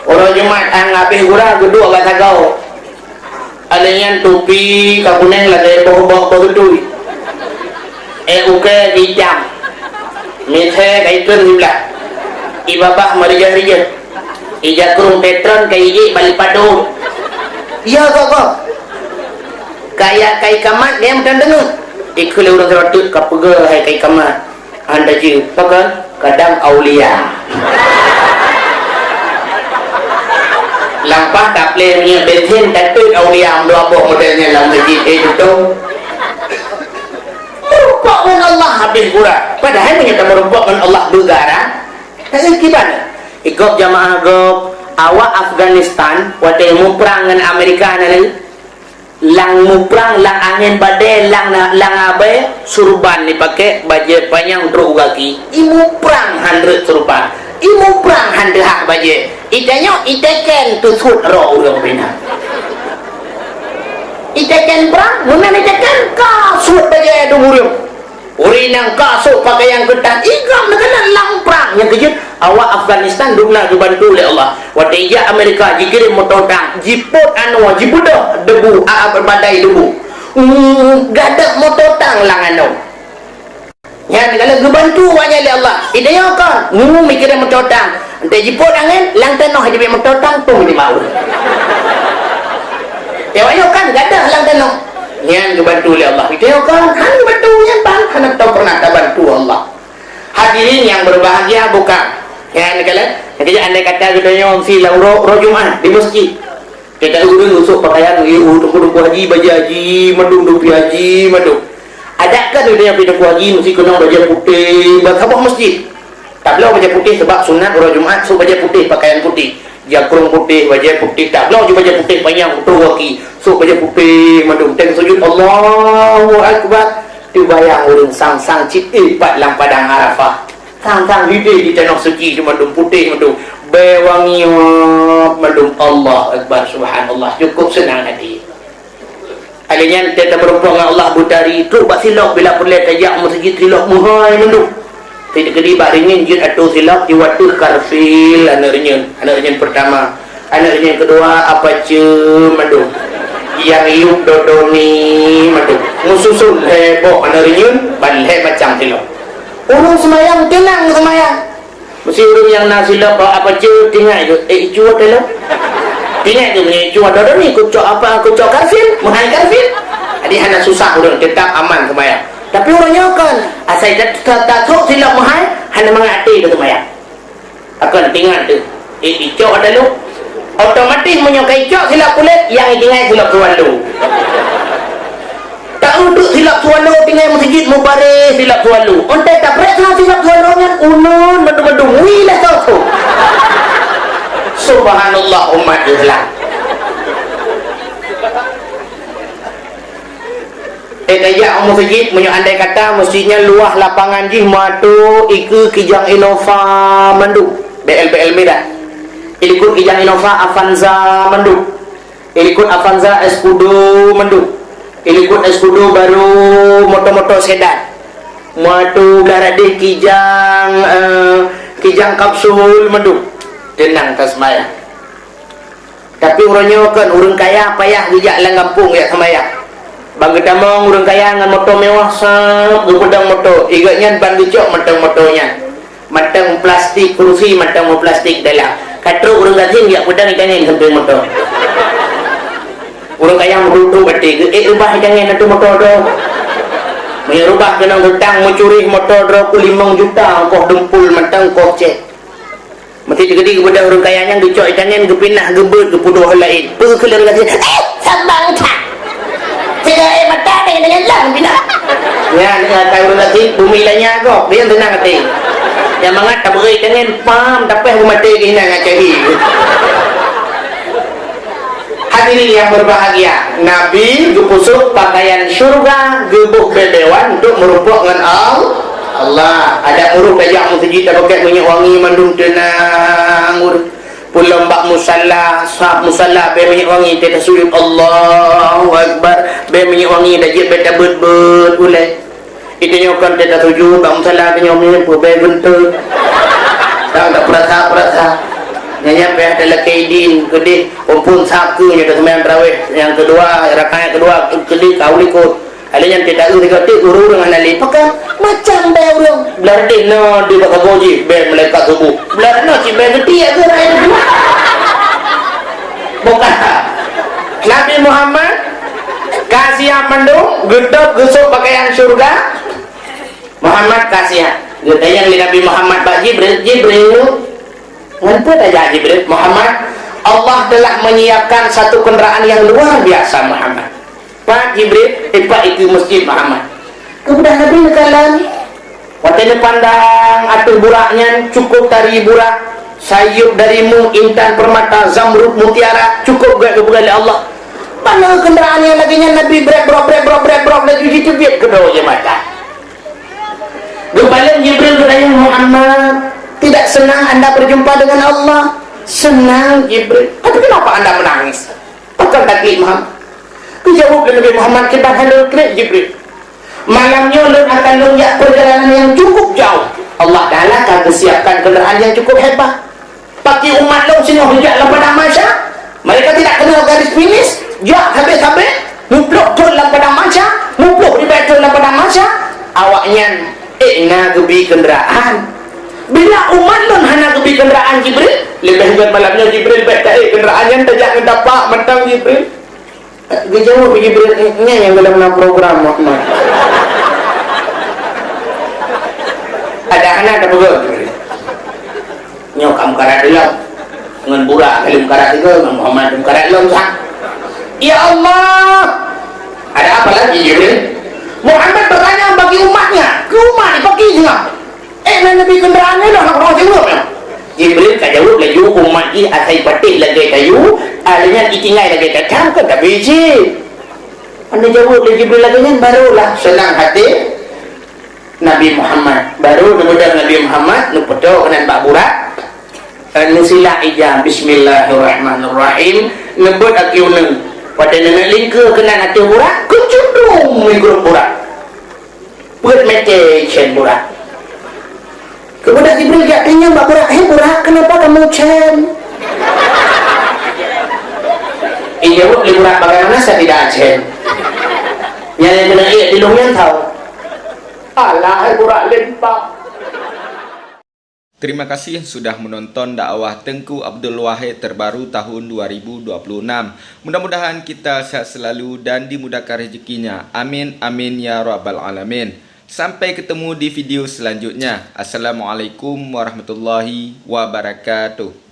Uroe Jumat, han habéh gura, geuduek bak sagoe. Alèh nyan tupi ka kunéng lagèe boh-boh beugeutui. Eh, ukèe ka itam. Misé ka ikheun siblah. Ié babah meurijeh-rijeh. Ié jakrong petron ka iék bak padum. Ya, gob-gob. Kaya kai kamat, dia meutan deungoe. Ikheun lé ureueng sirotot ka peugah hai kai kamat. Hana jeuet, pakon? Kadang aulia. Lampah taplé minyeuk bensin, tateut aulia meudua boh model nyan lam masjid, eh, tutong. Meurumpok ngon Allah habéh gura. Padahai meunyoe tameurumpok ngon Allah beugara, taeu kiban. Igob jamaah gob, awak Afghanistan, watèe muprang ngon Amerika na lé. Lam muprang, lam angén badai, lam, lam abèe, surban jipakè, bajèe panyang trôk u gaki. Imuprang han rhot surban. Imuprang han teuhah bajèe. Itanyoe iteken teusuet roh ureueng pih na. Iteken prang, meunan iteken ka suet bajèe dum ureueng. Ureueng nyang ka sôk pakaian keutan, igam neukalon lam prang. Nyang keujeuet, awak Afghanistan dum na geubantu lé Allah. Watèe jak Amerika, jikirém moto tang, jipôt anoe, jibeudôh debu, a, a, badai debu. Hmm, gadôh moto tang lam anoe. Nyan kalau geubantu awak nyan lé Allah. Idéh nyoe kon, ngu mikiran meutotang. Entah jipôt angén, lam tanoh jibeuet meutotang, pun di bawah. Ya, awak nyoe kan gadôh lam tanoh. Nyan geubantu lé Allah. Idéh nyoe kon, han geubantu nyan bang, hana tau pernah tabantu Allah. Hadirin yang berbahagia bukan? Nyan kalau, jadi andai kata kita nyoe si lam uroe, uroe Jumat di masjid. Teuka ureueng usôk pakaian, i, u, teungku-teungku haji, bajèe haji, mandum, dupi haji, mandum. Adak kan ureueng nyang pi teungku haji meusti keunong bajèe putéh, bak saboh masjid. Tabloe bajèe putéh sabab sunat uroe Jumat, sôk bajèe putéh, pakaian putéh. Jakrong putéh, bajèe putéh, tabloe ju bajèe putéh panyang, putôh gaki. Sôk bajèe putéh, mandum. Teuka sujud, Allahu Akbar. Teubayang ureueng sang-sang cit, eh, pat lam padang Arafah. Sang-sang hidéh di tanoh suci, mandum putéh mandum. Bèe wangi mandum. Allahu Akbar, subhanallah. Cukup seunang hati. Lheuh nyan, teuka meurumpok ngon Allah beutari, trôk bak silop bila peureulèe tajak meuseujid silop meuhai mandum. Teuka di bak rinyeun jeuet atô silop, jiwoe ateueh karfil aneuk rinyeun, aneuk rinyeun peurtama. Aneuk rinyeun keudua, apace mandum. Nyang yup dodoni mandum. Meususon lhèe boh aneuk rinyeun, ban lhèe macam silop. Ureueng seumayang, teunang seumayang. Meusti ureueng nyang na silop, apace, teuingat keu, eh, icu ata lom. Teuingat keu meunyoe icu ata dodoni, kucok apa, kucok karfil, meuhai karfil. Jadi hana susah ureueng, teutap aman seumayang. Tapi ureueng nyoe kon, asai ta-, ta-, tasôk silop meuhai, hana mangat até keu seumayang. Akan teuingat teuh, eh, icok ata lom. Otomatis meunyoe ka icok silop kulét, nyang itinggai silop swallow. Taeu teuk silop swallow tinggai meuseujid mubareh silop swallow. Ontée tapreh silop swallow nyan uneun mandum-mandum, wih lé soe-soe. Subhanallah umat Islam. Eh, tajak u meuseujid, meunyoe andai kata meuseujid nyan luwah lapangan jih meuatô ikeue kijang Innova mandum, B L B L merah. Ilikot kijang Innova, Avanza mandum. Ilikot Avanza, Escudo mandum. Ilikot Escudo baru moto-moto sedan. Meuatô blah radeh kijang, eh, kijang kapsul mandum. Teunang taseumayang. Tapi uroe nyoe kon ureuëng kaya payah geujak lam gampông jak seumayang. Ban geutamong ureuëng kaya ngon moto mewah, sab geupeudong moto, i gobnyan ban geucok mantong moto nyan. Mantong plastik, kurusi mantong meuplastik dalam. Ka trok ureuëng gasien jak peudong itangen sampéng moto. Ureuëng kaya meuduek-duek até geuh, "Eh, reubah itangen ateueh moto droe." Meunyoe reubah keunong utang meucuri moto droe peuet limong juta, ongkoh dumpul mantong, ongkoh cèt. Meusti teukeudi geubeudôh ureuëng kaya nyan geucok itangen geupinah geubeuet geupeudôh laén. Peue keu lôn gasien? Eh, sambang that! Sigoe mata tangen-tangen lom pinah. Nyan, nyan, ka ureuëng gasien bumi lanya gob, dia teunang até. Nyang mangat tabeuet itangen pam tapéh beumaté keuh inan ngon cahi. Hadirin yang berbahagia, Nabi geupeusuet pakaian syurga, geuboh beubeuen untuk meurumpok ngon Al-, Allah. Adak ureuëng tajak meuseujid tapakèk minyeuk wangi mandum teunang ureuëng. Pulom bak musala, sab musala bèe minyeuk wangi, teuka sujud Allahu Akbar, bèe minyeuk wangi, tajak bèe tabeuet-beuet ulèe. Iteunyoe kon teuka sujud, bak musala teunyoe meupeubèe guntot. Nyang tapeurasa-peurasa. Nyan nyang payah talakèe idin, keudeh, phôn-phôn sab keuh nyoe taseumayang tarawih nyang keudua, rakaat keudua, keudeh ka u likot. Lheueh nyan teuka eu sigoe teuk ureuëng-ureuëng hana lé. Pakon? Macam bèe ureuëng. Blah deh na di bak sagoe jih, bèe malaikat suboh. Blah na cit bèe geuti keuh rakyat tu. Bukan. Nabi Muhammad ka siap mandum, geutôb geusôk pakaian syurga. Muhammad ka siap. Geutanyong lé Nabi Muhammad bak Jibril, "Jibril, ngon peue tajak Jibril?" "Muhammad, Allah telah menyiapkan satu kenderaan yang luar biasa, Muhammad." "Pat Jibril?" "Eh, pat ikeue masjid, Muhammad." Keumudian Nabi neukalon. Watèe neupandang ateueh burak nyan, cukup tari burak, sayeuep dari meu, intan, permata, zamrud, mutiara, cukup gèt geupeugah lé Allah. Bak na kenderaan nyang lagèe nyan Nabi brek brok, brek brok, brek brok, laju jiteubiet keudroe jih mata. Geupaleng Jibril geutanyong, "Muhammad, tidak senang anda berjumpa dengan Allah?" "Senang, Jibril." "Tapi kenapa anda menangis?" "Pakon taklik, Muhammad?" Geujaweueb lé Nabi Muhammad, "Kiban hana kriet, Jibril. Malam nyoe lôn akan lôn jak peurjalanan nyang cukup jauh. Allah Taala ka geusiapkan keundraan nyang cukup hebat. Bagi umat lôn singoh jak lam padang mahsyar, mereka tidak kenal garis finish, jak sabé-sabé, muplôh thon lam padang mahsyar, muplôh ribèe thon lam padang mahsyar, awaknyan ék na geubi keundraan. Bila umat lôn hana geubi keundraan Jibril, leubeh gèt malam nyoe Jibril bèk taék keundraan nyan tajak ngon tapak mantong Jibril. Geujaweueb Jibril, "Nyan nyang dalam na program, Muhammad." Ada hana ada peugah Jibril. Nyoe ka meukarat lom. Ngon Burak ka lheueh meukarat sigoe, ngon Muhammad meukarat lom sang. Ya Allah! Ada apa lagi, Jibril? Muhammad bertanya bagi umatnya. Keu umat ni, bagi singoh. Eh, na neubi keundraan nyoe dah, na keudroe jaweueb nyoe. Jibril ka jaweueb laju, umat jih asai patéh lagèe kayu, ah, lheueh nyan jitinggai lagèe cacang, kon tabi cit. Hana jaweueb lé Jibril lagèe nyan, barulah seunang até Nabi Muhammad. Baru neubeudôh Nabi Muhammad, neupeutoh keunan bak Burak, eh, neusilak ija, "Bismillahirrahmanirrahim." Neubeuet aki uneung. Watèe neuneuk lingkeue keunan ateueh Burak, keucundung mikrop Burak. Peuet mètè cen Burak. Keubeudôh Jibril jak tanyong bak Burak, "Hei Burak, kenapa kamu cen?" Ijaweueb lé Burak, "Bagaimana saya tidak cen? Nyang keuneuk ék di lôn nyan tau." Alah, hai Burak limpah. Terima kasih sudah menonton dakwah Teuku Abdul Wahid terbaru tahun dua ribu dua puluh enam. Mudah-mudahan kita sehat selalu dan dimudahkan rezekinya. Amin, amin, ya rabbal alamin. Sampai ketemu di video selanjutnya. Assalamualaikum warahmatullahi wabarakatuh.